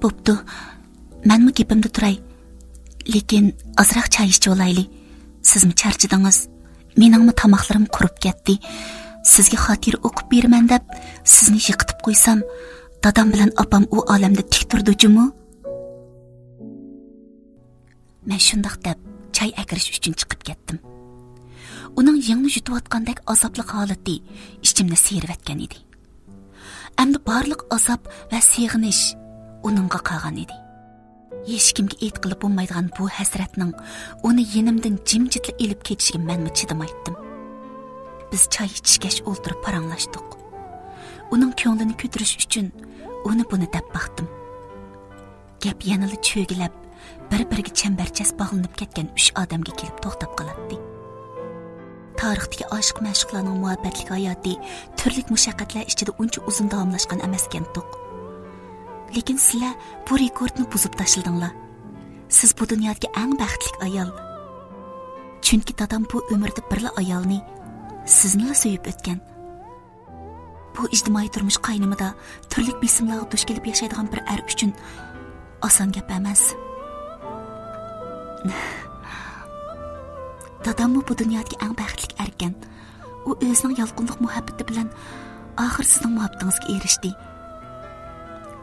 بوپتۇ، مەنمۇ گېپىمدە تۇراي. لېكىن ئازراق چاي ئىچىۋالايلى. سىزمۇ چارچىدىڭىز. مېنىڭمۇ تاماقلىرىم قۇرۇپ كەتتى. سىزگە خاتىرە ئوقۇپ بېرىمەن دەپ، سىزنى يىقىتىپ قويسام، دادام بىلەن ئاپام ئۇ ئالەمدە تىك تۇرىدۇ جۇمۇ. مەن شۇنداق دەپ، چاي ئەكىرىش ئۈچۈن چىقىپ كەتتىم. ئۇنىڭ يىڭنە يۇتۇۋاتقاندەك ئازابلىق ھالىتى ئىچىمنى سىيرىۋەتكەن ئىدى. ئەمدى بارلىق ئازاب ۋە سېغىنىش ئۇنىڭغا قالغان ئىدى. ھېچكىمگە ئېيتقىلى بولمايدىغان بۇ ھەسرەتنىڭ ئۇنى يېنىمدىن جىمجىتلا ئېلىپ كېتىشىگە مەنمۇ چىدىمايتتىم. بىز چاي ئىچكەچ ئولتۇرۇپ پاراڭلاشتۇق. ئۇنىڭ كۆڭلىنى كۆتۈرۈش ئۈچۈن ئۇنى بۇنى دەپ باقتىم. گەپ يەنىلا چۆگىلەپ، بىر-بىرىگە چەمبەرچاس باغلىنىپ كەتكەن ئۈچ ئادەمگە كېلىپ توختاپ قالاتتى. تارىختىكى ئاشىق-مەشۇقلارنىڭ مۇھەببەتلىك ھاياتى تۈرلۈك مۇشەققەتلەر ئىچىدە ئۇنچە ئۇزۇن داۋاملاشقان ئەمەسكەنتۇق. لېكىن سىلەر بۇ رېكورتنى بۇزۇپ تاشلىدىڭلار. سىز بۇ دۇنيادىكى ئەڭ بەختلىك ئايال. چۈنكى دادام بۇ ئۆمرىدە بىرلا ئايالنى، سىزنىلا سۆيۈپ ئۆتكەن. بۇ ئىجتىمائىي تۇرمۇش قاينىمىدا تۈرلۈك بېسىملارغا دۇچ كېلىپ ياشايدىغان بىر ئەر ئۈچۈن ئاسان گەپ ئەمەس. داداممۇ بۇ دۇنيادىكى ئەڭ بەختلىك ئەركەن. ئۇ ئۆزىنىڭ يالقۇنلۇق مۇھەببىتى بىلەن ئاخىر سىزنىڭ مۇھەببىتىڭىزگە ئېرىشتى.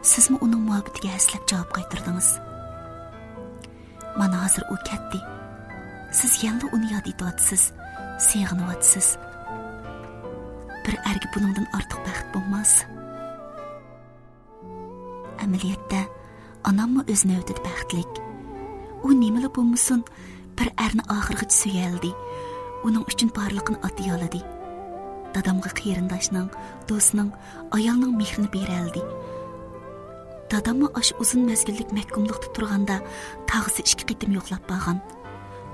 سىزمۇ ئۇنىڭ مۇھەببىتىگە ھەسسىلەپ جاۋاب قايتۇردىڭىز. مانا ھازىر ئۇ كەتتى. سىز يەنىلا ئۇنى ياد ئېتىۋاتىسىز، سېغىنىۋاتىسىز. بىر ئەرگە بۇنىڭدىن ئارتۇق بەخت بولماس. ئەمەلىيەتتە، ئاناممۇ ئۆز نۆۋىتىدە بەختلىك. ئۇ نېمىلا بولمىسۇن، بىر ئەرنى ئاخىرغىچە سۆيەلىدى. ئۇنىڭ ئۈچۈن بارلىقىنى ئاتىيالىدى. دادامغا قېرىنداشنىڭ، دوستنىڭ، ئايالنىڭ مېھرىنى بېرەلىدى. داداممۇ ئاشۇ ئۇزۇن مەزگىللىك مەھكۇملۇقتا تۇرغاندا تاغىسى ئىككى قېتىم يوقلاپ بارغان.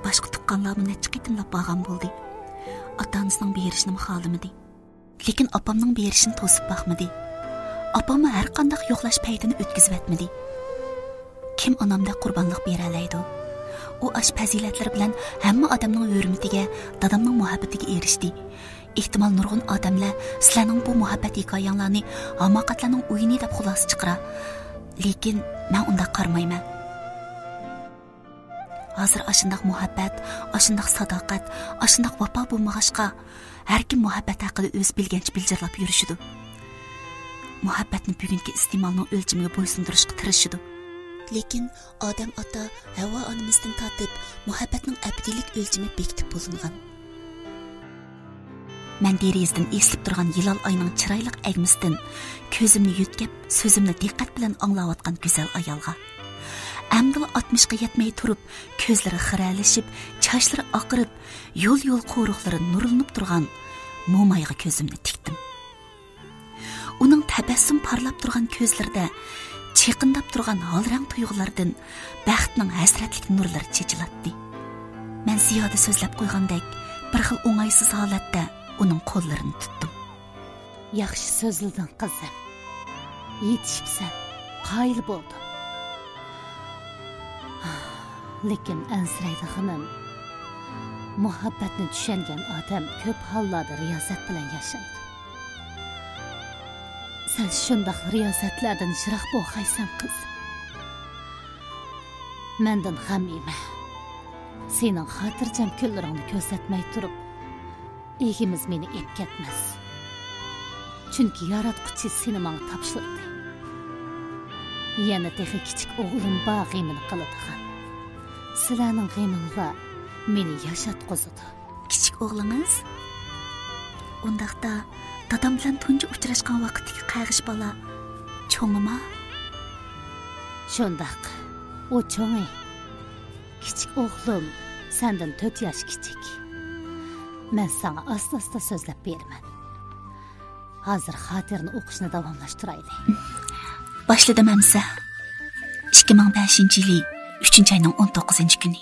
باشقا تۇغقانلارمۇ نەچچە قېتىملاپ بارغان بولدى. ئاتا-ئانىسىنىڭ بېرىشىنىمۇ خالىمىدى. لېكىن ئاپامنىڭ بېرىشىنى توسۇپ باقمىدى. ئاپاممۇ ھەر قانداق يوقلاش پەيتىنى ئۆتكۈزۈۋەتمىدى. كىم ئانامدەك قۇربانلىق بېرەلەيدۇ؟ ئۇ ئاش پەزىلەتلىرى بىلەن ھەممە ئادەمنىڭ ھۆرمىتىگە، دادامنىڭ مۇھەببىتىگە ئېرىشتى. ئېھتىمال، نۇرغۇن ئادەملەر سىلەرنىڭ بۇ مۇھەببەت ھېكايەڭلارنى ھاماقەتلەرنىڭ ئويۇنى دەپ خۇلاسە چىقىرار. لېكىن مەن ئۇنداق قارىمايمەن. ھازىر ئاشۇنداق مۇھەببەت، ئاشۇنداق ساداقەت، ئاشۇنداق ۋاپا بولمىغاچقا، ھەركىم مۇھەببەت ھەققىدە ئۆزى بىلگەنچە بىلجىرلاپ يۈرۈشىدۇ. مۇھەببەتنى بۈگۈنكى ئىستېمالنىڭ ئۆلچىمىگە بويسۇندۇرۇشقا تىرىشىدۇ. لېكىن ئادەم ئاتا ھەۋۋا ئانىمىزدىن تارتىپ مۇھەببەتنىڭ ئەبەدىيلىك ئۆلچىمى بېكىتىپ بولۇنغان. مەن دېرىزىدىن ئېسىلىپ تۇرغان ھىلال ئاينىڭ چىرايلىق ئەگمىسىدىن كۆزۈمنى يۆتكەپ، سۆزۈمنى دىققەت بىلەن ئاڭلاۋاتقان گۈزەل ئايالغا، ئەمدىلا ئاتمىشقا يەتمەي تۇرۇپ، كۆزلىرى خىرەلىشىپ، چاچلىرى ئاقىرىپ، يول-يول قورۇقلىرى نۇرلىنىپ تۇرغان مومايغا كۆزۈمنى تىكتىم. ئۇنىڭ تەبەسسۇم پارلاپ تۇرغان كۆزلىرىدە چېقىنداپ تۇرغان ھالرەڭ تۇيغۇلاردىن بەختنىڭ ھەسرەتلىك نۇرلىرى چېچىلاتتى. مەن زىيادە سۆزلەپ قويغاندەك، بىر خىل ئوڭايسىز ھالەتتە ئۇنىڭ قوللىرىنى تۇتتۇم. ياخشى سۆزلىدىڭ، قىزىم. يېتىشىپسەن. قايىل بولدۇم. لېكىن ئەنسىرەيدىغىنىم، مۇھەببەتنى چۈشەنگەن ئادەم كۆپ ھاللاردا رىيازەت بىلەن ياشايدۇ. سەن شۇنداق رىيازەتلەردىن يىراق بولغايسەن، قىز. مەندىن غەم يېمە. سېنىڭ خاتىرجەم كۈنلىرىڭنى كۆرسەتمەي تۇرۇپ، ئىگىمىز مېنى ئېپ كەتمەس. چۈنكى ياراتقۇچى سېنى ماڭا تاپشۇردى. يەنە تېخى كىچىك ئوغلۇم بار غېمىنى قىلىدىغان. سىلەرنىڭ غېمىڭلار مېنى ياشاتقۇزىدۇ. كىچىك ئوغلىڭىز؟ ئۇنداقتا، دادام بىلەن تۇنجى ئۇچراشقان ۋاقىتتىكى قەغىش بالا چوڭىما؟ شۇنداق، ئۇ چوڭى. كىچىك ئوغلۇم سەندىن تۆت ياش كىچىك. مەن ساڭا ئاستا-ئاستا سۆزلەپ بېرىمەن. ھازىر خاتىرىنى ئوقۇشنى داۋاملاشتۇرايلى. باشلىدىم، ئەمىسە. ئىككى مىڭ بەشىنچى يىلى ئۈچىنچى ئاينىڭ ئون توققۇزىنچى كۈنى.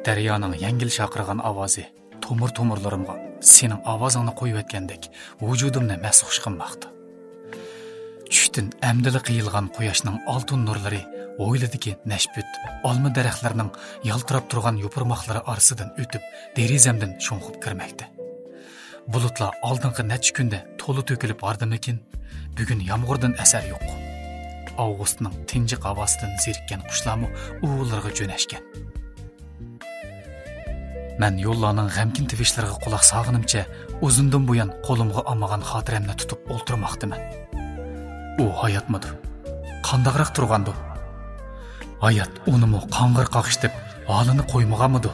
دەريانىڭ يەڭگىل شارقىرىغان ئاۋازى تومۇر-تومۇرلىرىمغا سېنىڭ ئاۋازىڭنى قويۇۋەتكەندەك ۋۇجۇدۇمنى مەستخۇش قىلماقتا. چۈشتىن ئەمدىلا قىيىلغان قۇياشنىڭ ئالتۇن نۇرلىرى ھويلىدىكى نەشپۈت، ئالما دەرەخلىرىنىڭ يالتىراپ تۇرغان يوپۇرماقلىرى ئارىسىدىن ئۆتۈپ، دېرىزەمدىن شۇڭغۇپ كىرمەكتە. بۇلۇتلار ئالدىنقى نەچچە كۈندە تولا تۆكۈلۈپ ھاردىمىكىن، بۈگۈن يامغۇردىن ئەسەر يوق. ئاۋغۇستنىڭ تىنجىق ھاۋاسىدىن زېرىككەن قۇشلارمۇ ئۇۋىلىرىغا جۆنەشكەن. مەن يوللارنىڭ غەمكىن تىۋىشلىرىغا قۇلاق سالغىنىمچە، ئۇزۇندىن بۇيان قولۇمغا ئالمىغان خاتىرەمنى تۇتۇپ ئولتۇرماقتىمەن. ئۇ ھاياتمىدۇ؟ قانداقراق تۇرغاندۇ؟ ھايات ئۇنىمۇ قاڭغىر قاقشىتىپ، ھالىنى قويمىغانمىدۇ؟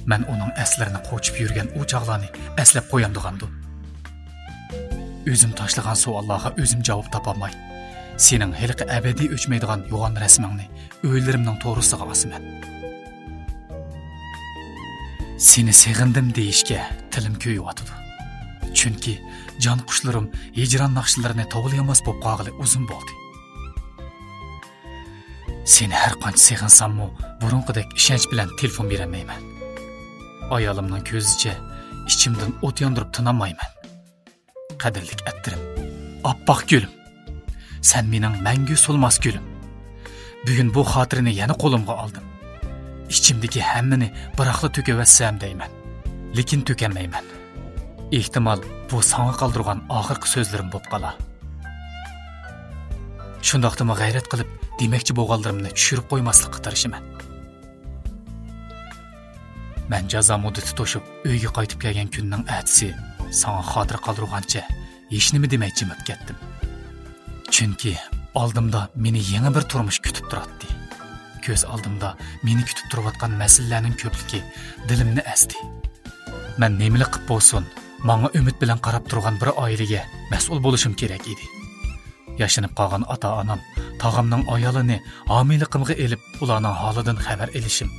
مەن ئۇنىڭ ئەسلىرىنى قوچۇپ يۈرگەن ئۇ چاغلارنى ئەسلەپ قويامدىغاندۇ؟ ئۆزۈم تاشلىغان سوئاللارغا ئۆزۈم جاۋاب تاپالماي، سېنىڭ ھېلىقى ئەبەدىي ئۆچمەيدىغان يوغان رەسىمىڭنى ئۆيلىرىمنىڭ تورۇسىغا ئاسىمەن. سېنى سېغىندىم دېيىشكە تىلىم كۆيۈۋاتىدۇ. چۈنكى جان قۇشلىرىم ھىجران ناخشىلىرىنى توۋلىيالماس بولۇپ قالغىلى ئۇزۇن بولدى. سېنى ھەر قانچە سېغىنساممۇ، بۇرۇنقىدەك ئىشەنچ بىلەن تېلېفون بېرەلمەيمەن. ئايالىمنىڭ كۆزىچە ئىچىمدىن ئوت ياندۇرۇپ تىنالمايمەن. قەدىرلىك ئەتىرىم، ئاپئاق گۈلۈم، سەن مېنىڭ مەڭگۈ سولماس گۈلۈم. بۈگۈن بۇ خاتىرىنى يەنە قولۇمغا ئالدىم. ئىچىمدىكى ھەممىنى بىراقلا تۆكۈۋەتسەم دەيمەن. لېكىن تۆكەلمەيمەن. ئېھتىمال، بۇ ساڭا قالدۇرغان ئاخىرقى سۆزلىرىم بولۇپ قالار. شۇنداقتىمۇ غەيرەت قىلىپ، دېمەكچى بولغانلىرىمنى چۈشۈرۈپ قويماسلىققا تىرىشىمەن. مەن جازا مۇددىتى توشۇپ، ئۆيگە قايتىپ كەلگەن كۈننىڭ ئەتىسى ساڭا خاتىرە قالدۇرغانچە ھېچنېمە دېمەي جىمىپ كەتتىم. چۈنكى ئالدىمدا مېنى يېڭى بىر تۇرمۇش كۈتۈپ تۇراتتى. كۆز ئالدىمدا مېنى كۈتۈپ تۇرۇۋاتقان مەسىلىلەرنىڭ كۆپلۈكى دىلىمنى ئەزدى. مەن نېمىلا قىپ بولسۇن، ماڭا ئۈمىد بىلەن قاراپ تۇرغان بىر ئائىلىگە مەسئۇل بولۇشۇم كېرەك ئىدى. ياشىنىپ قالغان ئاتا-ئانام، تاغامنىڭ ئايالىنى ھامىيلىقىمغا ئېلىپ، ئۇلارنىڭ ھالىدىن خەۋەر ئېلىشىم،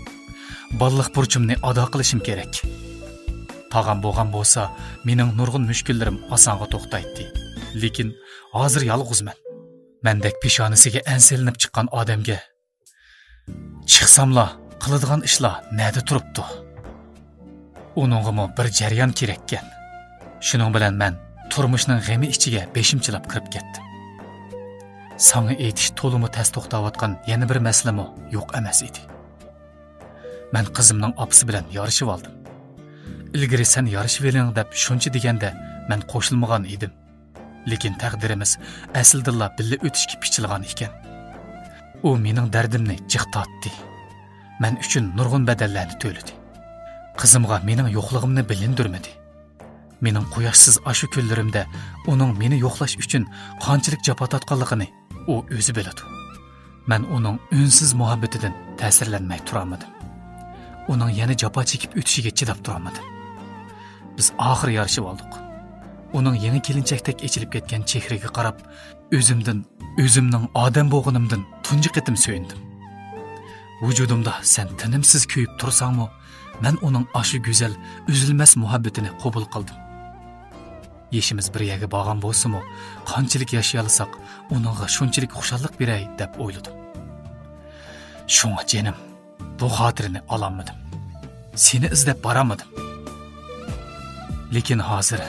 بالىلىق بۇرچۇمنى ئادا قىلىشىم كېرەك. تاغام بولغان بولسا، مېنىڭ نۇرغۇن مۈشكۈللىرىم ئاسانغا توختايتتى. لېكىن ھازىر يالغۇزمەن. مەندەك پېشانىسىگە ئەنسىرىنىپ چىققان ئادەمگە چىقساملا، قىلىدىغان ئىشلار نەدە تۇرۇپتۇ؟ ئۇنىڭغىمۇ بىر جەريان كېرەككەن. شۇنىڭ بىلەن مەن تۇرمۇشنىڭ غېمى ئىچىگە بېشىم چىلاپ كىرىپ كەتتىم. ساڭا ئېيتىش تولىمۇ تەس توختاۋاتقان يەنە بىر مەسىلىمۇ يوق ئەمەس ئىدى. مەن قىزىمنىڭ ئاپىسى بىلەن يارىشىۋالدىم. ئىلگىرى سەن يارىشىۋېلىڭ دەپ شۇنچە دېگەندە مەن قوشۇلمىغان ئىدىم. لېكىن تەقدىرىمىز ئەسلىدىنلا بىللە ئۆتۈشكە پىچىلغان ئىكەن. ئۇ مېنىڭ دەردىمنى جىق تارتتى. مەن ئۈچۈن نۇرغۇن بەدەللەرنى تۆلىدى. قىزىمغا مېنىڭ يوقلۇقۇمنى بىلىندۈرمىدى. مېنىڭ قۇياشسىز ئاشۇ كۈنلىرىمدە ئۇنىڭ مېنى يوقلاش ئۈچۈن قانچىلىك جاپا تارتقانلىقىنى ئۇ ئۆزى بىلىدۇ. مەن ئۇنىڭ ئۈنسىز مۇھەببىتىدىن تەسىرلەنمەي تۇرالمىدىم. ئۇنىڭ يەنە جاپا چېكىپ ئۆتۈشىگە چىداپ تۇرالمىدىم. بىز ئاخىر يارىشىۋالدۇق. ئۇنىڭ يېڭى كېلىنچەكتەك ئېچىلىپ كەتكەن چېھرىگە قاراپ، ئۆزۈمدىن، ئۆزۈمنىڭ ئادەم بولغىنىمدىن تۇنجى قېتىم سۆيۈندۈم. ۋۇجۇدۇمدا سەن تىنىمسىز كۆيۈپ تۇرساڭمۇ، مەن ئۇنىڭ ئاشۇ گۈزەل، ئۈزۈلمەس مۇھەببىتىنى قوبۇل قىلدىم. يېشىمىز بىر يەرگە بارغان بولسىمۇ، قانچىلىك ياشىيالىساق، ئۇنىڭغا شۇنچىلىك خۇشاللىق بېرەي دەپ ئويلىدىم. شۇڭا جېنىم، بۇ خاتىرىنى ئالالمىدىم. سېنى ئىزدەپ بارالمىدىم. لېكىن ھازىر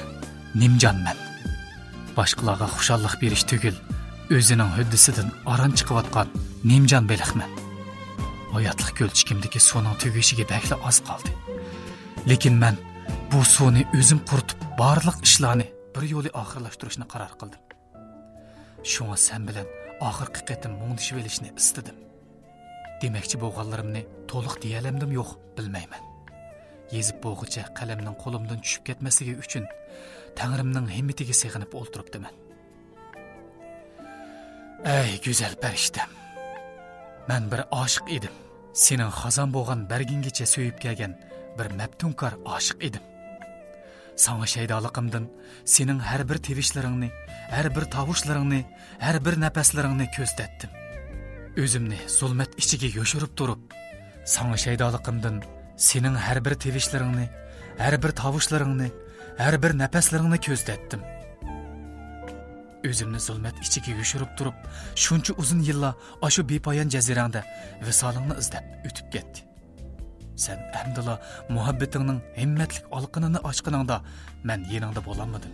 نىمجانمەن. باشقىلارغا خۇشاللىق بېرىش تۈگۈل، ئۆزىنىڭ ھۆددىسىدىن ئاران چىقىۋاتقان نىمجان بېلىقمەن. ھاياتلىق كۆلچىكىمدىكى سۇنىڭ تۈگىشىگە بەكلا ئاز قالدى. لېكىن مەن بۇ سۇنى ئۆزۈم قۇرۇتۇپ، بارلىق ئىشلارنى بىر يولى ئاخىرلاشتۇرۇشنى قارار قىلدىم. شۇڭا سەن بىلەن ئاخىرقى قېتىم مۇڭدىشىۋېلىشنى ئىستىدىم. دېمەكچى بولغانلىرىمنى تولۇق دېيەلەمدىم يوق، بىلمەيمەن. يېزىپ بولغۇچە قەلەمنىڭ قولۇمدىن چۈشۈپ كەتمەسلىكى ئۈچۈن تەڭرىمنىڭ ھىممىتىگە سېغىنىپ ئولتۇرۇپتىمەن. ئەي گۈزەل پەرىشتەم، مەن بىر ئاشىق ئىدىم. سېنىڭ خازان بولغان بەرگىڭگىچە سۆيۈپ كەلگەن بىر مەپتۇنكار ئاشىق ئىدىم. ساڭا شەيدالىقىمدىن، سېنىڭ ھەر بىر تىۋىشلىرىڭنى، ھەر بىر تاۋۇشلىرىڭنى، ھەر بىر نەپەسلىرىڭنى كۆزىتەتتىم. ئۆزۈمنى زۇلمەت ئىچىگە يوشۇرۇپ تۇرۇپ، ساڭا شەيدالىقىمدىن، سېنىڭ ھەر بىر تىۋىشلىرىڭنى، ھەر بىر تاۋۇشلىرىڭنى، ھەر بىر نەپەسلىرىڭنى كۆزىتەتتىم. ئۆزۈمنى زۇلمەت ئىچىگە يوشۇرۇپ تۇرۇپ، شۇنچە ئۇزۇن يىللار ئاشۇ بىپايان جەزىرەڭدە ۋىسالىڭنى ئىزدەپ ئۆتۈپ كەتتى. سەن ئەمدىلا مۇھەببىتىڭنىڭ ھىممەتلىك ئالقىنىنى ئاچقىنىڭدا، مەن يېنىڭدا بولالمىدىم.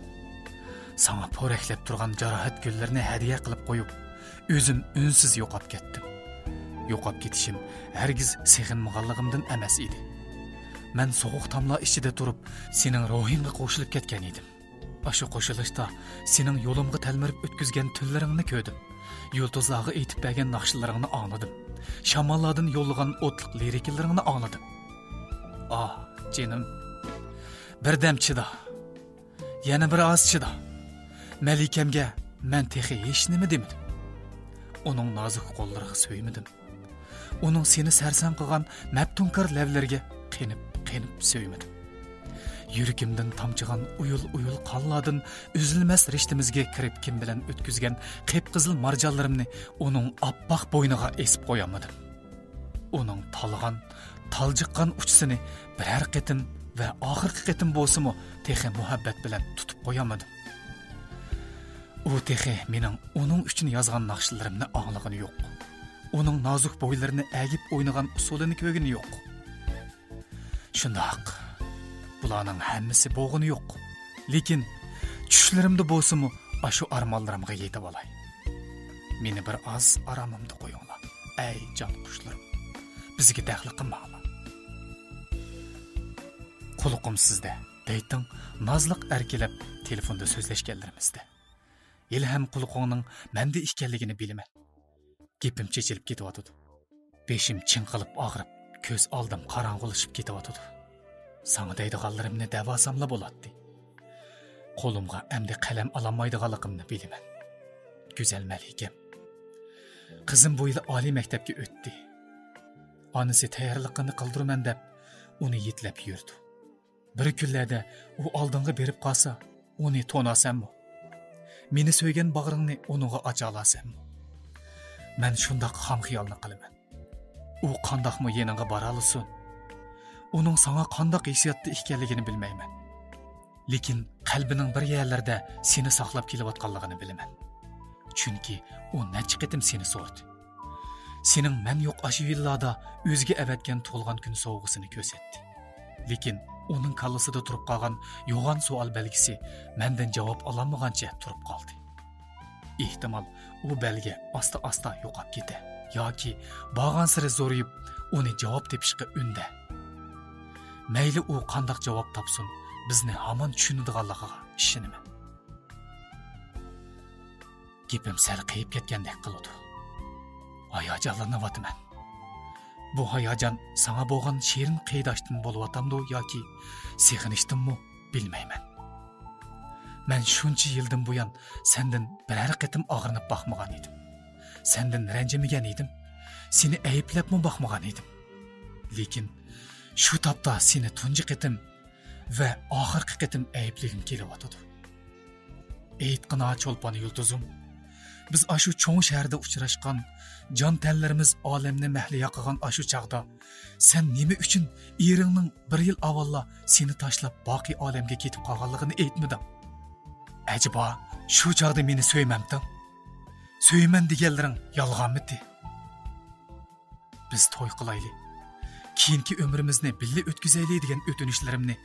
ساڭا پورەكلەپ تۇرغان جاراھەت گۈللىرىنى ھەدىيە قىلىپ قويۇپ، ئۆزۈم ئۈنسىز يوقاپ كەتتىم. يوقاپ كېتىشىم ھەرگىز سېغىنمىغانلىقىمدىن ئەمەس ئىدى. مەن سوغۇق تاملار ئىچىدە تۇرۇپ، سېنىڭ روھىڭغا قوشۇلۇپ كەتكەن ئىدىم. ئاشۇ قوشۇلۇشتا سېنىڭ يولۇمغا تەلمۈرۈپ ئۆتكۈزگەن تۈنلىرىڭنى كۆردۈم. يۇلتۇزلارغا ئېيتىپ بەرگەن ناخشىلىرىڭنى ئاڭلىدىم. شاماللاردىن يوللىغان ئوتلۇق لىرىكىلىرىڭنى ئاڭلىدىم. ئاھ، جېنىم. بىردەم چىدا. يەنە بىر ئاز چىدا. مەلىكەمگە مەن تېخى ھېچنېمە دېمىدىم. ئۇنىڭ نازۇك قوللىرىغا سۆيمىدىم. ئۇنىڭ سېنى سەرسان قىلغان مەپتۇنكار لەۋلىرىگە قېنىپ، قېنىپ سۆيمىدىم. يۈرىكىمدىن تامچىغان ئۇيۇل-ئۇيۇل قانلاردىن ئۈزۈلمەس رىشتىمىزگە كىرىپ كىم بىلەن ئۆتكۈزگەن قىپقىزىل مارجانلىرىمنى ئۇنىڭ ئاپئاق بوينىغا ئېسىپ قويالمىدىم. ئۇنىڭ تالغان، تالجىققان ئۇچىسىنى بىرەر قېتىم ۋە ئاخىرقى قېتىم بولسىمۇ تېخى مۇھەببەت بىلەن تۇتۇپ قويالمىدىم. ئۇ تېخى مېنىڭ ئۇنىڭ ئۈچۈن يازغان ناخشىلىرىمنى ئاڭلىغىنى يوق. ئۇنىڭ نازۇك بويلىرىنى ئەگىپ ئوينىغان ئۇسسۇلىنى كۆرگىنى يوق. شۇنداق، بۇلارنىڭ ھەممىسى بولغىنى يوق. لېكىن چۈشلىرىمدە بولسىمۇ ئاشۇ ئارمانلىرىمغا يېتىۋالاي. مېنى بىر ئاز ئارامىمدا قويۇڭلار، ئەي جان قۇشلىرىم. بىزگە دەخلى قىلماڭلار. قۇلىقىم سىزدە، دەيتتىڭ نازلىق ئەركىلەپ تېلېفوندا سۆزلەشكەنلىرىمىزدە. ھېلىھەم قۇلىقىڭنىڭ مەندە ئىكەنلىكىنى بىلىمەن. گېپىم چېچىلىپ كېتىۋاتىدۇ. بېشىم چىڭقىلىپ ئاغرىپ، كۆز ئالدىم قاراڭغۇلىشىپ كېتىۋاتىدۇ. ساڭا دەيدىغانلىرىمنى دەۋالساملا بولاتتى. قولۇمغا ئەمدى قەلەم ئالالمايدىغانلىقىمنى بىلىمەن. گۈزەل مەلىكەم. قىزىم بۇ يىل ئالىي مەكتەپكە ئۆتتى. ئانىسى تەييارلىقىنى قىلدۇرىمەن دەپ ئۇنى يېتىلەپ يۈردى. بىر كۈنلەردە ئۇ ئالدىڭغا بېرىپ قالسا، ئۇنى تونارسەنمۇ؟ مېنى سۆيگەن باغرىڭنى ئۇنىڭغا ئاچالارسەنمۇ؟ مەن شۇنداق خام خىيالنى قىلىمەن. ئۇ قانداقمۇ يېنىڭغا بارالىسۇن؟ ئۇنىڭ ساڭا قانداق ھېسسىياتتا ئىكەنلىكىنى بىلمەيمەن. لېكىن قەلبىنىڭ بىر يەرلىرىدە سېنى ساقلاپ كېلىۋاتقانلىقىنى بىلىمەن. چۈنكى ئۇ نەچچە قېتىم سېنى سورىدى. سېنىڭ مەن يوق ئاشۇ يىللاردا ئۆزىگە ئەۋەتكەن تۇغۇلغان كۈن سوۋغىسىنى كۆرسەتتى. لېكىن ئۇنىڭ كاللىسىدا تۇرۇپ قالغان يوغان سوئال بەلگىسى مەندىن جاۋاب ئالالمىغانچە تۇرۇپ قالدى. ئېھتىمال، ئۇ بەلگە ئاستا-ئاستا يوقاپ كېتە ياكى بارغانسېرى زورىيىپ، ئۇنى جاۋاب تېپىشقا ئۈندە. مەيلى ئۇ قانداق جاۋاب تاپسۇن، بىزنى ھامان چۈشىنىدىغانلىقىغا ئىشىنىمەن. گېپىم سەل قېيىپ كەتكەندەك قىلىدۇ. ھاياجانلىنىۋاتىمەن. بۇ ھاياجان ساڭا بولغان شېرىن قېيىداشتىن بولۇۋاتامدۇ ياكى سېغىنىشتىنمۇ، بىلمەيمەن. مەن شۇنچە يىلدىن بۇيان سەندىن بىرەر قېتىم ئاغرىنىپ باقمىغان ئىدىم. سەندىن رەنجىمىگەن ئىدىم. سېنى ئەيىبلەپمۇ باقمىغان ئىدىم. لېكىن شۇ تاپتا سېنى تۇنجى قېتىم ۋە ئاخىرقى قېتىم ئەيىبلىگۈم كېلىۋاتىدۇ. ئېيتقىنا، چولپان يۇلتۇزۇم، بىز ئاشۇ چوڭ شەھەردە ئۇچراشقان، جان تەنلىرىمىز ئالەمنى مەھلىيا قىلغان ئاشۇ چاغدا، سەن نېمە ئۈچۈن ئېرىڭنىڭ بىر يىل ئاۋۋاللا سېنى تاشلاپ باقىي ئالەمگە كېتىپ قالغانلىقىنى ئېيتمىدىڭ؟ ئەجەبا، شۇ چاغدا مېنى سۆيمەمتىڭ؟ سۆيىمەن دېگەنلىرىڭ يالغانمىتى؟ بىز توي قىلايلى، كېيىنكى ئۆمرىمىزنى بىللە ئۆتكۈزەيلى دېگەن ئۆتۈنۈشلىرىمنى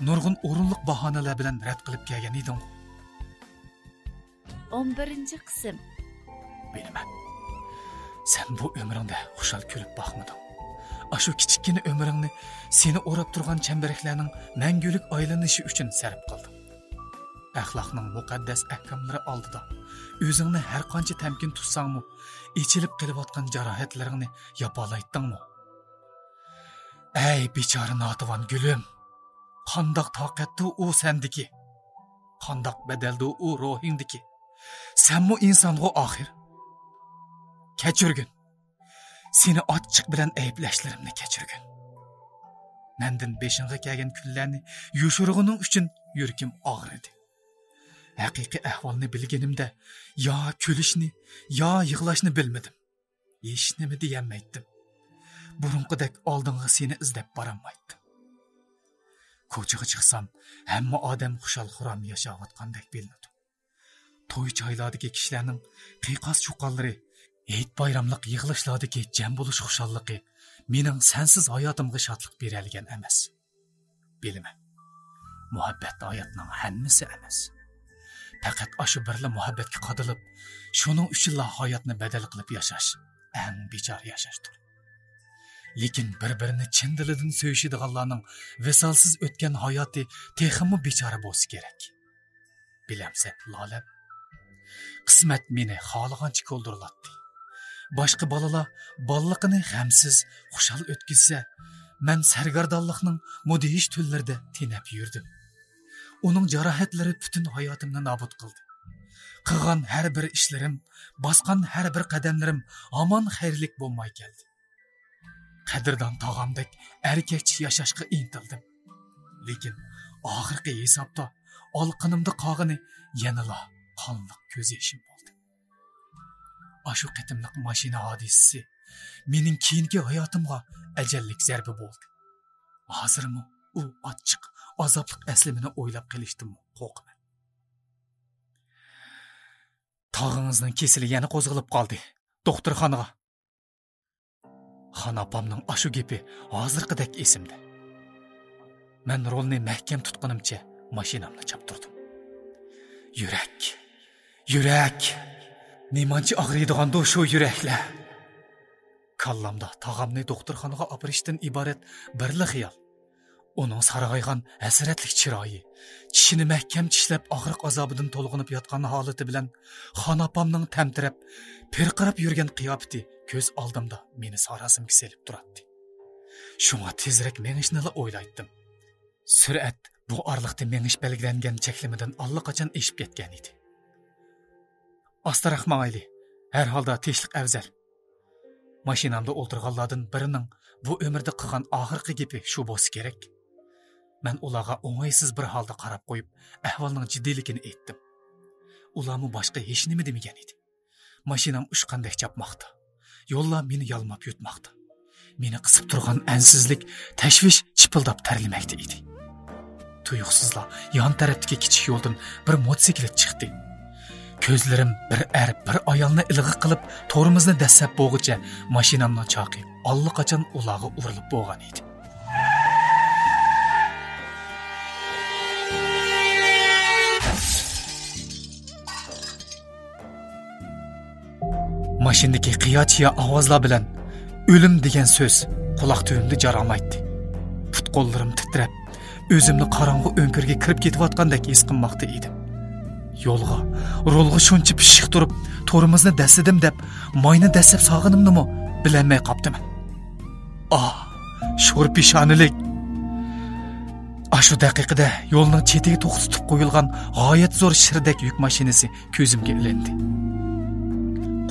نۇرغۇن ئورۇنلۇق باھانىلەر بىلەن رەت قىلىپ كەلگەن ئىدىڭغۇ. ئون بىرىنچى قىسىم. بىلىمەن، سەن بۇ ئۆمرۈڭدە خۇشال كۈلۈپ باقمىدىڭ. ئاشۇ كىچىككىنە ئۆمرۈڭنى سېنى ئوراپ تۇرغان چەمبىرەكلەرنىڭ مەڭگۈلۈك ئايلىنىشى ئۈچۈن سەرپ قىلدىڭ. ئەخلاقنىڭ مۇقەددەس ئەھكاملىرى ئالدىدا ئۆزۈڭنى ھەر قانچە تەمكىن تۇتساڭمۇ، ئېچىلىپ قېلىۋاتقان جاراھەتلىرىڭنى ياپالايتتىڭمۇ؟ ئەي بىچارە ناتىۋان گۈلۈم! قانداق تاقەتتۇ ئۇ سەندىكى؟ قانداق بەدەلدۇ ئۇ روھىڭدىكى؟ سەنمۇ ئىنسانغۇ ئاخىر. كەچۈرگىن. سېنى ئاچچىق بىلەن ئەيىبلەشلىرىمنى كەچۈرگىن. مەندىن بېشىڭغا كەلگەن كۈنلەرنى يوشۇرغىنىڭ ئۈچۈن يۈرىكىم ئاغرىدى. ھەقىقىي ئەھۋالنى بىلگىنىمدە يا كۈلۈشنى، يا يىغلاشنى بىلمىدىم. ھېچنېمە دېيەلمەيتتىم. بۇرۇنقىدەك ئالدىڭغا سېنى ئىزدەپ بارالمايتتىم. كوچىغا چىقسام، ھەممە ئادەم خۇشال-خۇرام ياشاۋاتقاندەك بىلىنىدۇ. توي-چايلاردىكى كىشىلەرنىڭ قىيقاس-چۇقانلىرى، ھېيت-بايراملىق يىغىلىشلاردىكى جەم بولۇش خۇشاللىقى مېنىڭ سەنسىز ھاياتىمغا شادلىق بېرەلىگەن ئەمەس. بىلىمەن، مۇھەببەت ھاياتنىڭ ھەممىسى ئەمەس. پەقەت ئاشۇ بىرلا مۇھەببەتكە قادىلىپ، شۇنىڭ ئۈچۈنلا ھاياتنى بەدەل قىلىپ ياشاش ئەڭ بىچارە ياشاشتۇر. لېكىن بىر-بىرىنى چىن دىلىدىن سۆيۈشىدىغانلارنىڭ ۋىسالسىز ئۆتكەن ھاياتى تېخىمۇ بىچارە بولسا كېرەك. بىلەمسەن، لالەم؟ قىسمەت مېنى خالىغانچە كولدۇرلاتتى. باشقا بالىلار بالىلىقىنى غەمسىز، خۇشال ئۆتكۈزسە، مەن سەرگەردانلىقنىڭ مۇدھىش تۈنلىرىدە تېنەپ يۈردۈم. ئۇنىڭ جاراھەتلىرى پۈتۈن ھاياتىمنى نابۇت قىلدى. قىلغان ھەر بىر ئىشلىرىم، باسقان ھەر بىر قەدەملىرىم ھامان خەيرلىك بولماي كەلدى. قەدىردان تاغامدەك ئەركەكچە ياشاشقا ئىنتىلدىم. لېكىن ئاخىرقى ھېسابتا ئالىقىنىمدا قالغىنى يەنىلا قانلىق كۆز يېشىم بولدى. ئاشۇ قېتىملىق ماشىنا ھادىسىسى مېنىڭ كېيىنكى ھاياتىمغا ئەجەللىك زەربە بولدى. ھازىرمۇ ئۇ ئاچچىق، ئازابلىق ئەسلىمىنى ئويلاپ قېلىشتىنمۇ قورقىمەن. تاغىڭىزنىڭ كېسىلى يەنە قوزغىلىپ قالدى. دوختۇرخانىغا. خان ئاپامنىڭ ئاشۇ گېپى ھازىرقىدەك ئېسىمدە. مەن رولنى مەھكەم تۇتقىنىمچە ماشىنامنى چاپتۇردۇم. يۈرەك، يۈرەك! نېمانچە ئاغرىيدىغاندۇ شۇ يۈرەكلەر؟ كاللامدا تاغامنى دوختۇرخانىغا ئاپىرىشتىن ئىبارەت بىرلا خىيال. ئۇنىڭ سارغايغان ھەسرەتلىك چىرايى، چىشىنى مەھكەم چىشلەپ ئاغرىق ئازابىدىن تولغىنىپ ياتقان ھالىتى بىلەن خان ئاپامنىڭ تەمتىرەپ، پىرقىراپ يۈرگەن قىياپىتى كۆز ئالدىمدا مېنى ساراسىمىگە سېلىپ تۇراتتى. شۇڭا تېزرەك مېڭىشنىلا ئويلايتتىم. سۈرئەت بۇ ئارىلىقتا مېڭىش بەلگىلەنگەن چەكلىمىدىن ئاللىقاچان ئېشىپ كەتكەن ئىدى. ئاستىراق ماڭايلى، ھەر ھالدا تىنچلىق ئەۋزەل. ماشىنامدا ئولتۇرغانلاردىن بىرىنىڭ بۇ ئۆمرىدە قىلغان ئاخىرقى گېپى شۇ بولسا كېرەك. مەن ئۇلارغا ئوڭايسىز بىر ھالدا قاراپ قويۇپ، ئەھۋالنىڭ جىددىيلىكىنى ئېيتتىم. ئۇلارمۇ باشقا ھېچنېمە دېمىگەن ئىدى. ماشىنام ئۇچقاندەك چاپماقتا. يوللار مېنى يالماپ يۇتماقتا. مېنى قىسىپ تۇرغان ئەنسىزلىك، تەشۋىش چىپىلداپ تەرلىمەكتە ئىدى. تۇيۇقسىزلا يان تەرەپتىكى كىچىك يولدىن بىر موتوسىكلىت چىقتى. كۆزلىرىم بىر ئەر، بىر ئايالنى ئىلغا قىلىپ، تورمۇزنى دەسسەپ بولغۇچە ماشىنامنىڭ چاقى ئاللىقاچان ئۇلارغا ئۇرۇلۇپ بولغان ئىدى. ئىچىمدىكى قىيا-چىيا ئاۋازلار بىلەن «ئۆلۈم» دېگەن سۆز قۇلاق تۈۋىمدە جاراڭلايتتى. پۇت-قوللىرىم تىترەپ، ئۆزۈمنى قاراڭغۇ ئۆڭكۈرگە كىرىپ كېتىۋاتقاندەك ھېس قىلماقتا ئىدىم. يولغا، رولغا شۇنچە پىششىق تۇرۇپ، تورمۇزنى دەسسىدىم دەپ، ماينى دەسسەپ سالغىنىمنىمۇ بىلەلمەي قاپتىمەن. ئاھ، شور پېشانىلىك! ئاشۇ دەقىقىدە يولنىڭ چېتىگە توختىتىپ قويۇلغان غايەت زور شىردەك يۈك ماشىنىسى كۆزۈمگە ئىلىندى.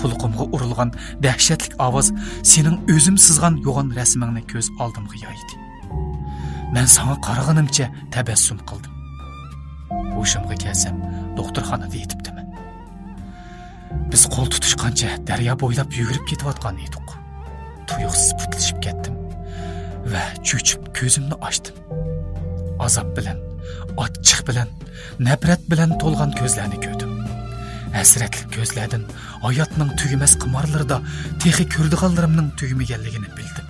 قۇلىقىمغا ئۇرۇلغان دەھشەتلىك ئاۋاز سېنىڭ ئۆزۈم سىزغان يوغان رەسىمىڭنى كۆز ئالدىمغا يايدى. مەن ساڭا قارىغىنىمچە تەبەسسۇم قىلدىم. ھوشۇمغا كەلسەم، دوختۇرخانىدا يېتىپتىمەن. بىز قول تۇتۇشقانچە دەريا بويلاپ يۈگۈرۈپ كېتىۋاتقان ئىدۇق. تۇيۇقسىز پۇتلىشىپ كەتتىم ۋە چۆچۈپ كۆزۈمنى ئاچتىم. ئازاب بىلەن، ئاچچىق بىلەن، نەپرەت بىلەن تولغان كۆزلەرنى كۆردۈم. ھەسرەتلىك كۆزلەردىن ھاياتنىڭ تۈگىمەس قىمارلىرىدا تېخى كۆرىدىغانلىرىمنىڭ تۈگىمىگەنلىكىنى بىلدىم.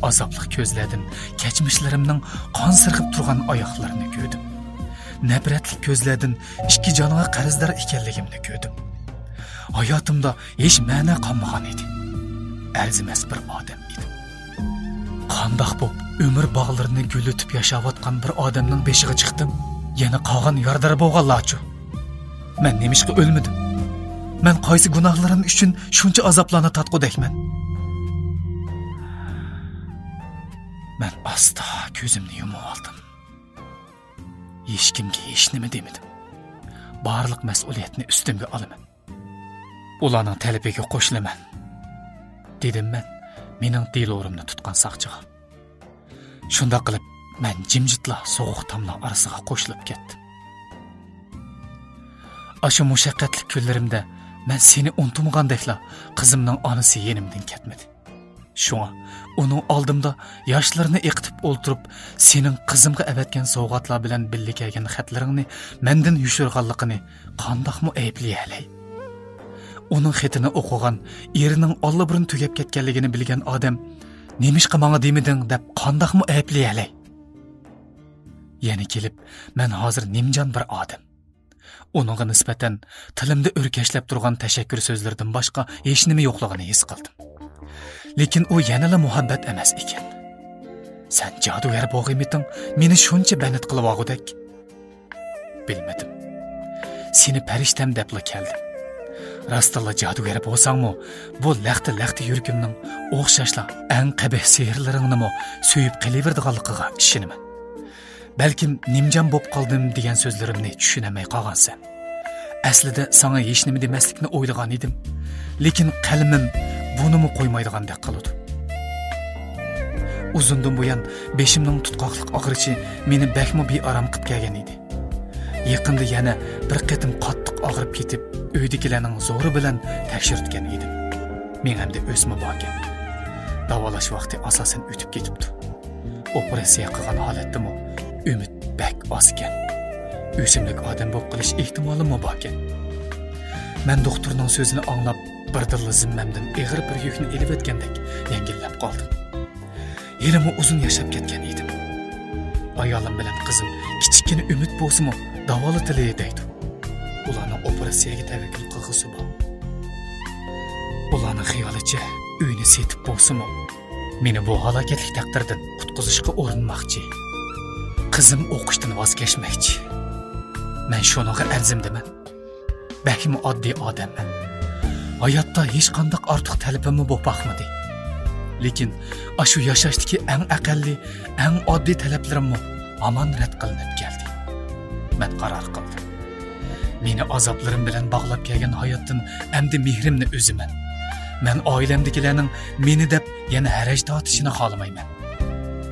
ئازابلىق كۆزلەردىن كەچمىشلىرىمنىڭ قان سىرغىپ تۇرغان ئاياغلىرىنى كۆردۈم. نەپرەتلىك كۆزلەردىن ئىككى جانغا قەرزدار ئىكەنلىكىمنى كۆردۈم. ھاياتىمدا ھېچ مەنە قالمىغان ئىدى. ئەرزىمەس بىر ئادەم ئىدىم. قانداق بوپ ئۆمۈر باغلىرىنى گۈللىتىپ ياشاۋاتقان بىر ئادەمنىڭ بېشىغا چىقتىم؟ يەنە قالغان يارىدار بولغانلارچۇ؟ مەن نېمىشقا ئۆلمىدىم؟ مەن قايسى گۇناھلىرىم ئۈچۈن شۇنچە ئازابلارنى تارتقۇدەكمەن؟ مەن ئاستا كۆزۈمنى يۇمۇۋالدىم. ھېچكىمگە ھېچنېمە دېمىدىم. بارلىق مەسئۇلىيەتنى ئۈستۈمگە ئالىمەن. ئۇلارنىڭ تەلىپىگە قوشۇلىمەن، دېدىم مەن مېنىڭ دېلورۇمنى تۇتقان ساقچىغا. شۇنداق قىلىپ، مەن جىمجىتلا سوغۇق تاملار ئارىسىغا قوشۇلۇپ كەتتىم. ئاشۇ مۇشەققەتلىك كۈنلىرىمدە مەن سېنى ئۇنتۇمىغاندەكلا، قىزىمنىڭ ئانىسى يېنىمدىن كەتمىدى. شۇڭا ئۇنىڭ ئالدىمدا ياشلىرىنى ئېقىتىپ ئولتۇرۇپ، سېنىڭ قىزىمغا ئەۋەتكەن سوۋغاتلار بىلەن بىللە كەلگەن خەتلىرىڭنى مەندىن يوشۇرغانلىقىنى قانداقمۇ ئەيىبلىيەلەي؟ ئۇنىڭ خېتىنى ئوقۇغان، ئېرىنىڭ ئاللىبۇرۇن تۈگەپ كەتكەنلىكىنى بىلگەن ئادەم، «نېمىشقا ماڭا دېمىدىڭ؟» دەپ قانداقمۇ ئەيىبلىيەلەي؟ يەنە كېلىپ، مەن ھازىر نىمجان بىر ئادەم. ئۇنىڭغا نىسبەتەن تىلىمدا ئۆركەشلەپ تۇرغان تەشەككۈر سۆزلىرىدىن باشقا ھېچنېمە يوقلۇقىنى ھېس قىلدىم. لېكىن ئۇ يەنىلا مۇھەببەت ئەمەس ئىكەن. سەن جادۇگەر بولغىيمىتىڭ، مېنى شۇنچە بەنت قىلىۋالغۇدەك؟ بىلمىدىم. سېنى پەرىشتەم دەپلا كەلدىم. راستتىنلا جادۇگەر بولساڭمۇ، بۇ لەختە-لەختە يۈرىكىمنىڭ ئوخشاشلا ئەڭ قەبىھ سېھىرلىرىڭنىمۇ سۆيۈپ قېلىۋېرىدىغانلىقىغا ئىشىنىمەن. بەلكىم نىمجان بوپ قالدىم دېگەن سۆزلىرىمنى چۈشىنەلمەي قالغانسەن. ئەسلىدە ساڭا ھېچنېمە دېمەسلىكنى ئويلىغان ئىدىم. لېكىن قەلىمىم بۇنىمۇ قويمايدىغاندەك قىلىدۇ. ئۇزۇندىن بۇيان بېشىمنىڭ تۇتقاقلىق ئاغرىشى مېنى بەكمۇ بىئارام قىپ كەلگەن ئىدى. يېقىندا يەنە بىر قېتىم قاتتىق ئاغرىپ كېتىپ، ئۆيدىكىلەرنىڭ زورى بىلەن تەكشۈرتكەن ئىدىم. مېڭەمدە ئۆسمە باركەن. داۋالاش ۋاقتى ئاساسەن ئۆتۈپ كېتىپتۇ. ئوپېراتسىيە قىلغان ھالەتتىمۇ ئۈمىد بەك ئازكەن. ئۆسۈملۈك ئادەم بولۇپ قېلىش ئېھتىمالىممۇ باركەن. مەن دوختۇرنىڭ سۆزىنى ئاڭلاپ، بىردىنلا زىممەمدىن ئېغىر بىر يۈكنى ئېلىۋەتكەندەك يەڭگىللەپ قالدىم. ھېلىمۇ ئۇزۇن ياشاپ كەتكەن ئىدىم. ئايالىم بىلەن قىزىم كىچىككىنە ئۈمىد بولسىمۇ داۋالىتىلى دەيدۇ. ئۇلارنىڭ ئوپېراتسىيەگە تەۋەككۈل قىلغۇسى بار. ئۇلارنىڭ خىيالىچە ئۆينى سېتىپ بولسىمۇ، مېنى بۇ ھالاكەتلىك تەقدىردىن قۇتقۇزۇشقا ئۇرۇنماقچى. قىزىم ئوقۇشتىن ۋاز كەچمەكچى. مەن شۇنىڭغا ئەرزىمدىمەن. بەكمۇ ئاددىي ئادەممەن. ھاياتتا ھېچقانداق ئارتۇق تەلىپىممۇ بولۇپ باقمىدى. لېكىن ئاشۇ ياشاشتىكى ئەڭ ئەقەللىي، ئەڭ ئاددىي تەلەپلىرىممۇ ھامان رەت قىلىنىپ كەلدى. مەن قارار قىلدىم. مېنى ئازابلىرىم بىلەن باغلاپ كەلگەن ھاياتتىن ئەمدى مېھرىمنى ئۈزىمەن. مەن ئائىلەمدىكىلەرنىڭ مېنى دەپ يەنە ھەرەج تارتىشىنى خالىمايمەن.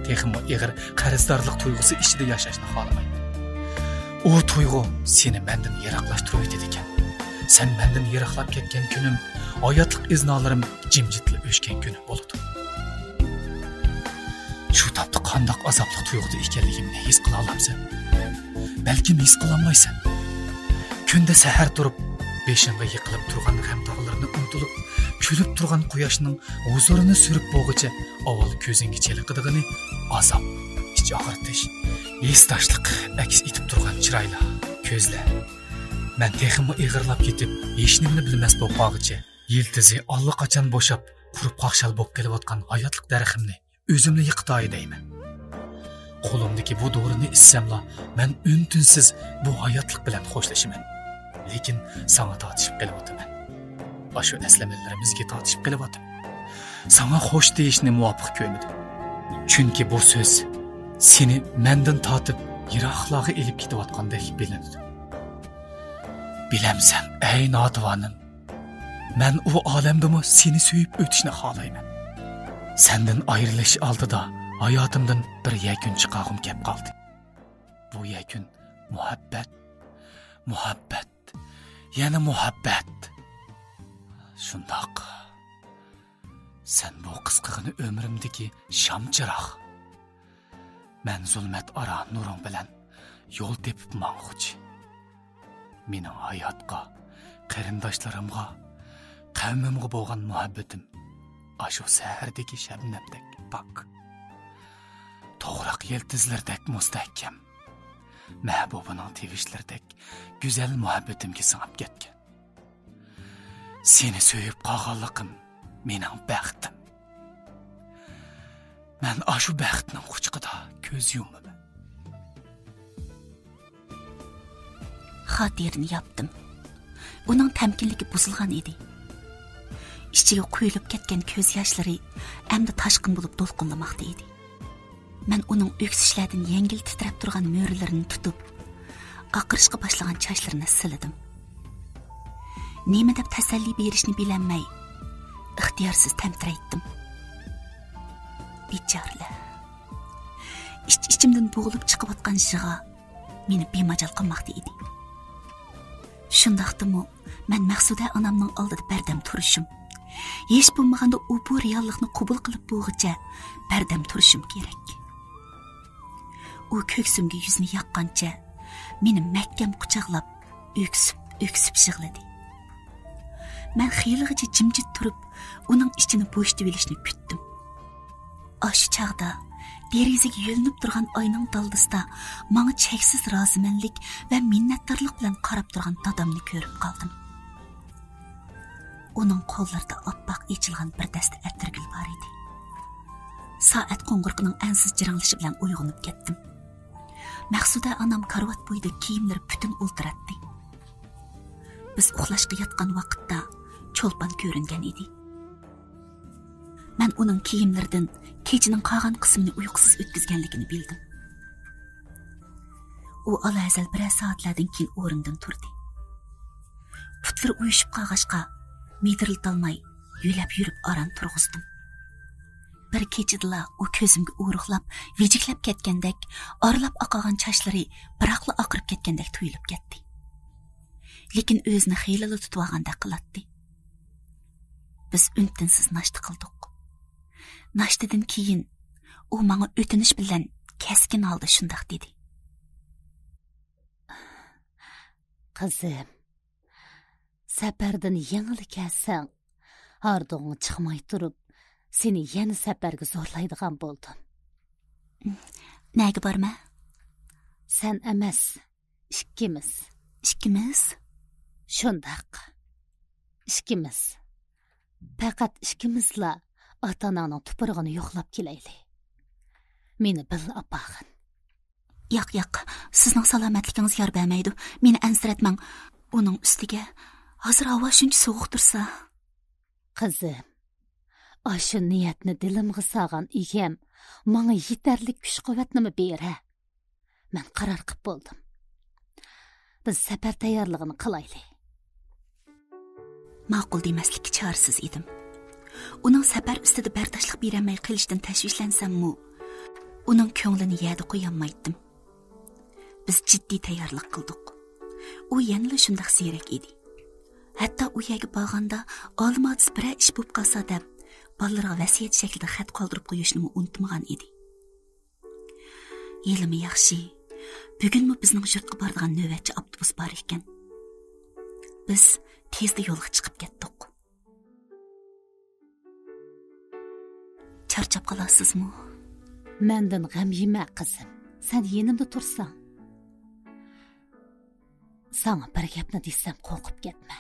تېخىمۇ ئېغىر قەرزدارلىق تۇيغۇسى ئىچىدە ياشاشنى خالىمايمەن. ئۇ تۇيغۇ سېنى مەندىن يىراقلاشتۇرۇۋېتىدىكەن. سەن مەندىن يىراقلاپ كەتكەن كۈنۈم، ھاياتلىق ئىزنالىرىم جىمجىتلا ئۆچكەن كۈنۈم بولىدۇ. شۇ تاپتا قانداق ئازابلىق تۇيغۇدا ئىكەنلىكىمنى ھېس قىلالامسەن؟ بەلكىم ھېس قىلالمايسەن. كۈندە سەھەر تۇرۇپ، بېشىڭغا يىقىلىپ تۇرغان غەم تاغلىرىنى ئۇنتۇلۇپ، كۈلۈپ تۇرغان قۇياشنىڭ ھۇزۇرىنى سۈرۈپ بولغۇچە ئاۋۋال كۆزۈڭگە چېلىقىدىغىنى ئازاب، ئىچ ئاغرىتىش، ھېسداشلىق ئەكس ئېتىپ تۇرغان چىرايلار، كۆزلەر. مەن تېخىمۇ ئېغىرلاپ كېتىپ، ھېچنېمىنى بىلمەس بولۇپ قالغۇچە، يىلتىزى ئاللىقاچان بوشاپ، قۇرۇپ قاقشال بولۇپ قېلىۋاتقان ھاياتلىق دەرىخىمنى ئۆزۈملا يىقىتاي دەيمەن. قولۇمدىكى بۇ دورىنى ئىچسەملا، مەن ئۈن-تىنسىز بۇ ھاياتلىق بىلەن خوشلىشىمەن. لېكىن ساڭا تارتىشىپ قېلىۋاتىمەن. ئاشۇ ئەسلىمىلىرىمىزگە تارتىشىپ قېلىۋاتىمەن. ساڭا خوش دېيىشنى مۇۋاپىق كۆرمىدىم. چۈنكى بۇ سۆز سېنى مەندىن تارتىپ يىراقلارغا ئېلىپ كېتىۋاتقاندەك بىلىنىدۇ. بىلەمسەن، ئەي ناتىۋانىم، مەن ئۇ ئالەمدىمۇ سېنى سۆيۈپ ئۆتۈشنى خالايمەن. سەندىن ئايرىلىش ئالدىدا ھاياتىمدىن بىر يەكۈن چىقارغۇم كەپ قالدى. بۇ يەكۈن مۇھەببەت، مۇھەببەت، يەنە مۇھەببەت. شۇنداق. سەن بۇ قىسقىغىنە ئۆمرۈمدىكى شام چىراغ. مەن زۇلمەت ئارا نۇرۇڭ بىلەن يول تېپىپ ماڭغۇچى. مېنىڭ ھاياتقا، قېرىنداشلىرىمغا، قەۋمىمغا بولغان مۇھەببىتىم ئاشۇ سەھەردىكى شەبنەمدەك پاك. توغراق يىلتىزلىرىدەك مۇستەھكەم. مەھبۇبىنىڭ تىۋىشلىرىدەك گۈزەل مۇھەببىتىمگە سىڭىپ كەتكەن. سېنى سۆيۈپ قالغانلىقىم مېنىڭ بەختىم. مەن ئاشۇ بەختنىڭ قۇچىقىدا كۆز يۇمىمەن. خاتىرىنى ياپتىم. ئۇنىڭ تەمكىنلىكى بۇزۇلغان ئىدى. ئىچىگە قۇيۇلۇپ كەتكەن كۆز ياشلىرى ئەمدى تاشقىن بولۇپ دولقۇنلىماقتا ئىدى. مەن ئۇنىڭ ئۆكسۈشلەردىن يەڭگىل تىترەپ تۇرغان مۈرىلىرىنى تۇتۇپ، ئاقىرىشقا باشلىغان چاچلىرىنى سىلىدىم. نېمە دەپ تەسەللى بېرىشنى بىلەلمەي، ئىختىيارسىز تەمتىرەيتتىم. بىچارىلەر. ئىچ-ئىچىمدىن بوغۇلۇپ چىقىۋاتقان يىغا مېنى بىماجال قىلماقتا ئىدى. شۇنداقتىمۇ مەن مەقسۇدە ئانامنىڭ ئالدىدا بەردەم تۇرۇشۇم، ھېچ بولمىغاندا ئۇ بۇ رېئاللىقنى قوبۇل قىلىپ بولغۇچە بەردەم تۇرۇشۇم كېرەك. ئۇ كۆكسۈمگە يۈزىنى ياققانچە مېنى مەھكەم قۇچاقلاپ، ئۆكسۈپ، ئۆكسۈپ يىغلىدى. مەن خېلىغىچە جىمجىت تۇرۇپ، ئۇنىڭ ئىچىنى بوشىتىۋېلىشنى كۈتتۈم. ئاشۇ چاغدا دېرىزىگە يۆلىنىپ تۇرغان ئاينىڭ دالدىسىدا ماڭا چەكسىز رازىمەنلىك ۋە مىننەتدارلىق بىلەن قاراپ تۇرغان دادامنى كۆرۈپ قالدىم. ئۇنىڭ قوللىرىدا ئاپئاق ئېچىلغان بىر دەستە ئەتىرگۈل بار ئىدى. سائەت قوڭغۇرىقىنىڭ ئەنسىز جىرىڭلىشى بىلەن ئويغىنىپ كەتتىم. مەقسۇدە ئانام كارىۋات بويىدا كىيىملىرى پۈتۈن ئولتۇراتتى. بىز ئۇخلاشقا ياتقان ۋاقىتتا چولپان كۆرۈنگەن ئىدى. مەن ئۇنىڭ كىيىملىرىدىن كېچىنىڭ قالغان قىسمىنى ئۇيقۇسىز ئۆتكۈزگەنلىكىنى بىلدىم. ئۇ ئالاھەزەل بىرەر سائەتلەردىن كېيىن ئورنىدىن تۇردى. پۇتلىرى ئۇيۇشۇپ قالغاچقا، مىدىرلىتالماي يۆلەپ يۈرۈپ ئاران تۇرغۇزدۇم. بىر كېچىدىلا ئۇ كۆزۈمگە ئورۇقلاپ، ۋىجىكلەپ كەتكەندەك، ئارىلاپ ئاقارغان چاچلىرى بىراقلا ئاقىرىپ كەتكەندەك تۇيۇلۇپ كەتتى. لېكىن ئۆزىنى خېلىلا تۇتۇۋالغاندەك قىلاتتى. بىز ئۈن-تىنسىز ناشتا قىلدۇق. ناشتىدىن كېيىن ئۇ ماڭا ئۆتۈنۈش بىلەن كەسكىن ھالدا شۇنداق دېدى. قىزىم، سەپەردىن يېڭىلا كەلسەڭ، ھاردۇقۇڭ چىقماي تۇرۇپ، سېنى يەنە سەپەرگە زورلايدىغان بولدۇم. نەگە بارىمەن؟ سەن ئەمەس، ئىككىمىز. ئىككىمىز؟ شۇنداق. ئىككىمىز. پەقەت ئىككىمىزلا ئاتا-ئاناڭنىڭ تۇپرىقىنى يوقلاپ كېلەيلى. مېنى بىللە ئاپارغىن. ياق، ياق، سىزنىڭ سالامەتلىكىڭىز يار بەرمەيدۇ. مېنى ئەنسىرەتمەڭ. ئۇنىڭ ئۈستىگە ھازىر ھاۋا شۇنچە سوغۇق تۇرسا. قىزىم، ئاشۇ نىيەتنى دىلىمغا سالغان ئىگەم ماڭا يېتەرلىك كۈچ-قۇۋۋەتنىمۇ بېرە. مەن قارار قىپ بولدۇم. بىز سەپەر تەييارلىقىنى قىلايلى. ماقۇل دېمەسلىككە چارىسىز ئىدىم. ئۇنىڭ سەپەر ئۈستىدە بەرداشلىق بېرەلمەي قېلىشىدىن تەشۋىشلەنسەممۇ، ئۇنىڭ كۆڭلىنى يەردە قويالمايتتىم. بىز جىددىي تەييارلىق قىلدۇق. ئۇ يەنىلا شۇنداق زېرەك ئىدى. ھەتتا ئۇ يەرگە بارغاندا ئالىم-ھادىس بىرەر ئىش بولۇپ قالسا دەپ، بالىلىرىغا ۋەسىيەت شەكلىدە خەت قالدۇرۇپ قويۇشنىمۇ ئۇنتۇمىغان ئىدى. ھېلىمۇ ياخشى، بۈگۈنمۇ بىزنىڭ يۇرتقا بارىدىغان نۆۋەتچى ئاپتوبۇس بار ئىكەن. بىز تېزلا يولغا چىقىپ كەتتۇق. چارچاپ قالارسىزمۇ؟ مەندىن غەم يېمە، قىزىم. سەن يېنىمدا تۇرساڭ. ساڭا بىر گەپنى دېسەم، قورقۇپ كەتمە.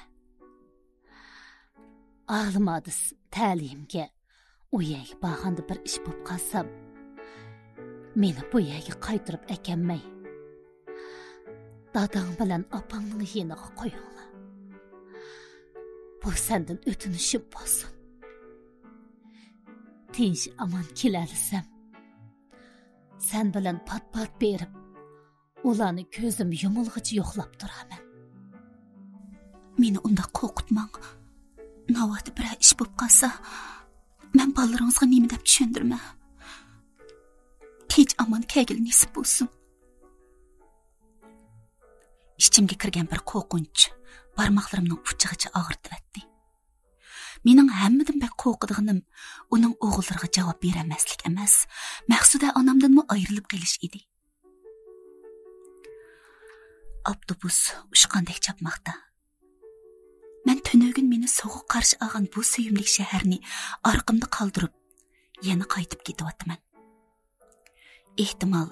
ئاغلىما دېسە، تەلىيىمگە، ئۇ يەرگە بارغاندا بىر ئىش بولۇپ قالسام، مېنى بۇ يەرگە قايتۇرۇپ ئەكەلمەي، داداڭ بىلەن ئاپاڭنىڭ يېنىغا قويۇڭلار. بۇ سەندىن ئۆتۈنۈشۈم بولسۇن. تىنچ ئامان كېلەلىسەم، سەن بىلەن پات-پات بېرىپ، ئۇلارنى كۆزۈم يۇمۇلغىچە يوقلاپ تۇرامەن. مېنى ئۇنداق قورقۇتماڭ. ناۋادا بىرەر ئىش بولۇپ قالسا، مەن بالىلىرىڭىزغا نېمە دەپ چۈشەندۈرىمەن؟ تىنچ ئامان كەلگىلى نېسىپ بولسۇن. ئىچىمگە كىرگەن بىر قورقۇنچ بارماقلىرىمنىڭ ئۇچىغىچە ئاغرىتىۋەتتى. مېنىڭ ھەممىدىن بەك قورقىدىغىنىم ئۇنىڭ ئوغۇللىرىغا جاۋاب بېرەلمەسلىك ئەمەس، مەقسۇدە ئانامدىنمۇ ئايرىلىپ قېلىش ئىدى. ئاپتوبۇس ئۇچقاندەك چاپماقتا. مەن تۈنۈگۈن مېنى سوغۇق قارشى ئالغان بۇ سۆيۈملۈك شەھەرنى ئارقامدا قالدۇرۇپ، يەنە قايتىپ كېتىۋاتىمەن. ئېھتىمال،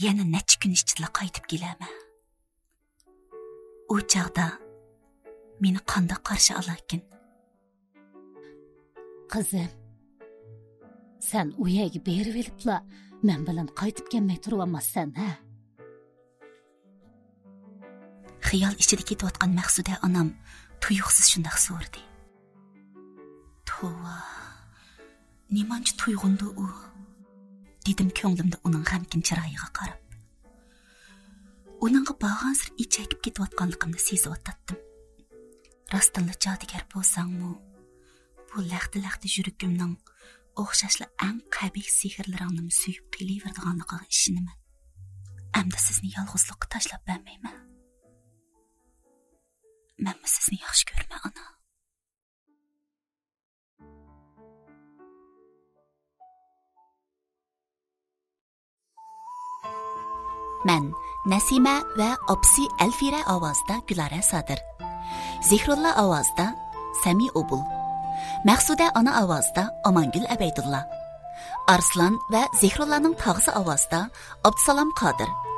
يەنە نەچچە كۈن ئىچىدىلا قايتىپ كېلەرمەن. ئۇ چاغدا مېنى قانداق قارشى ئالاركىن؟ قىزىم، سەن ئۇ يەرگە بېرىۋېلىپلا، مەن بىلەن قايتىپ كەلمەي تۇرۇۋالماسسەن، ھە؟ خىيال ئىچىدە كېتىۋاتقان مەقسۇدە ئانام تۇيۇقسىز شۇنداق سورىدى. توۋا، نېمانچە تۇيغۇندۇ ئۇ؟ دېدىم كۆڭلۈمدە ئۇنىڭ غەمكىن چىرايىغا قاراپ. ئۇنىڭغا بارغانسېرى ئېچەكىپ كېتىۋاتقانلىقىمنى سېزىۋاتاتتىم. راستتىنلا جادۇگەر بولساڭمۇ، بۇ لەختە-لەختە يۈرىكىمنىڭ ئوخشاشلا ئەڭ قەبىھ سېھىرلىرىڭنىمۇ سۆيۈپ قېلىۋېرىدىغانلىقىغا ئىشىنىمەن. ئەمدى سىزنى يالغۇزلۇققا تاشلاپ بەرمەيمەن. مەنمۇ سىزنى ياخشى كۆرىمەن، ئانا. مەن نەسىمە ۋە ئاپىسى ئەلفىرە ئاۋازىدا گۈلارە سادىر. زېھرۇللا ئاۋازىدا سەمى ئوبۇل. مەقسۇدە ئانا ئاۋازىدا ئامانگۈل ئەبەيدۇللا. ئارسلان ۋە زېھرۇللانىڭ تاغىسى ئاۋازىدا ئابدۇسالام قادىر.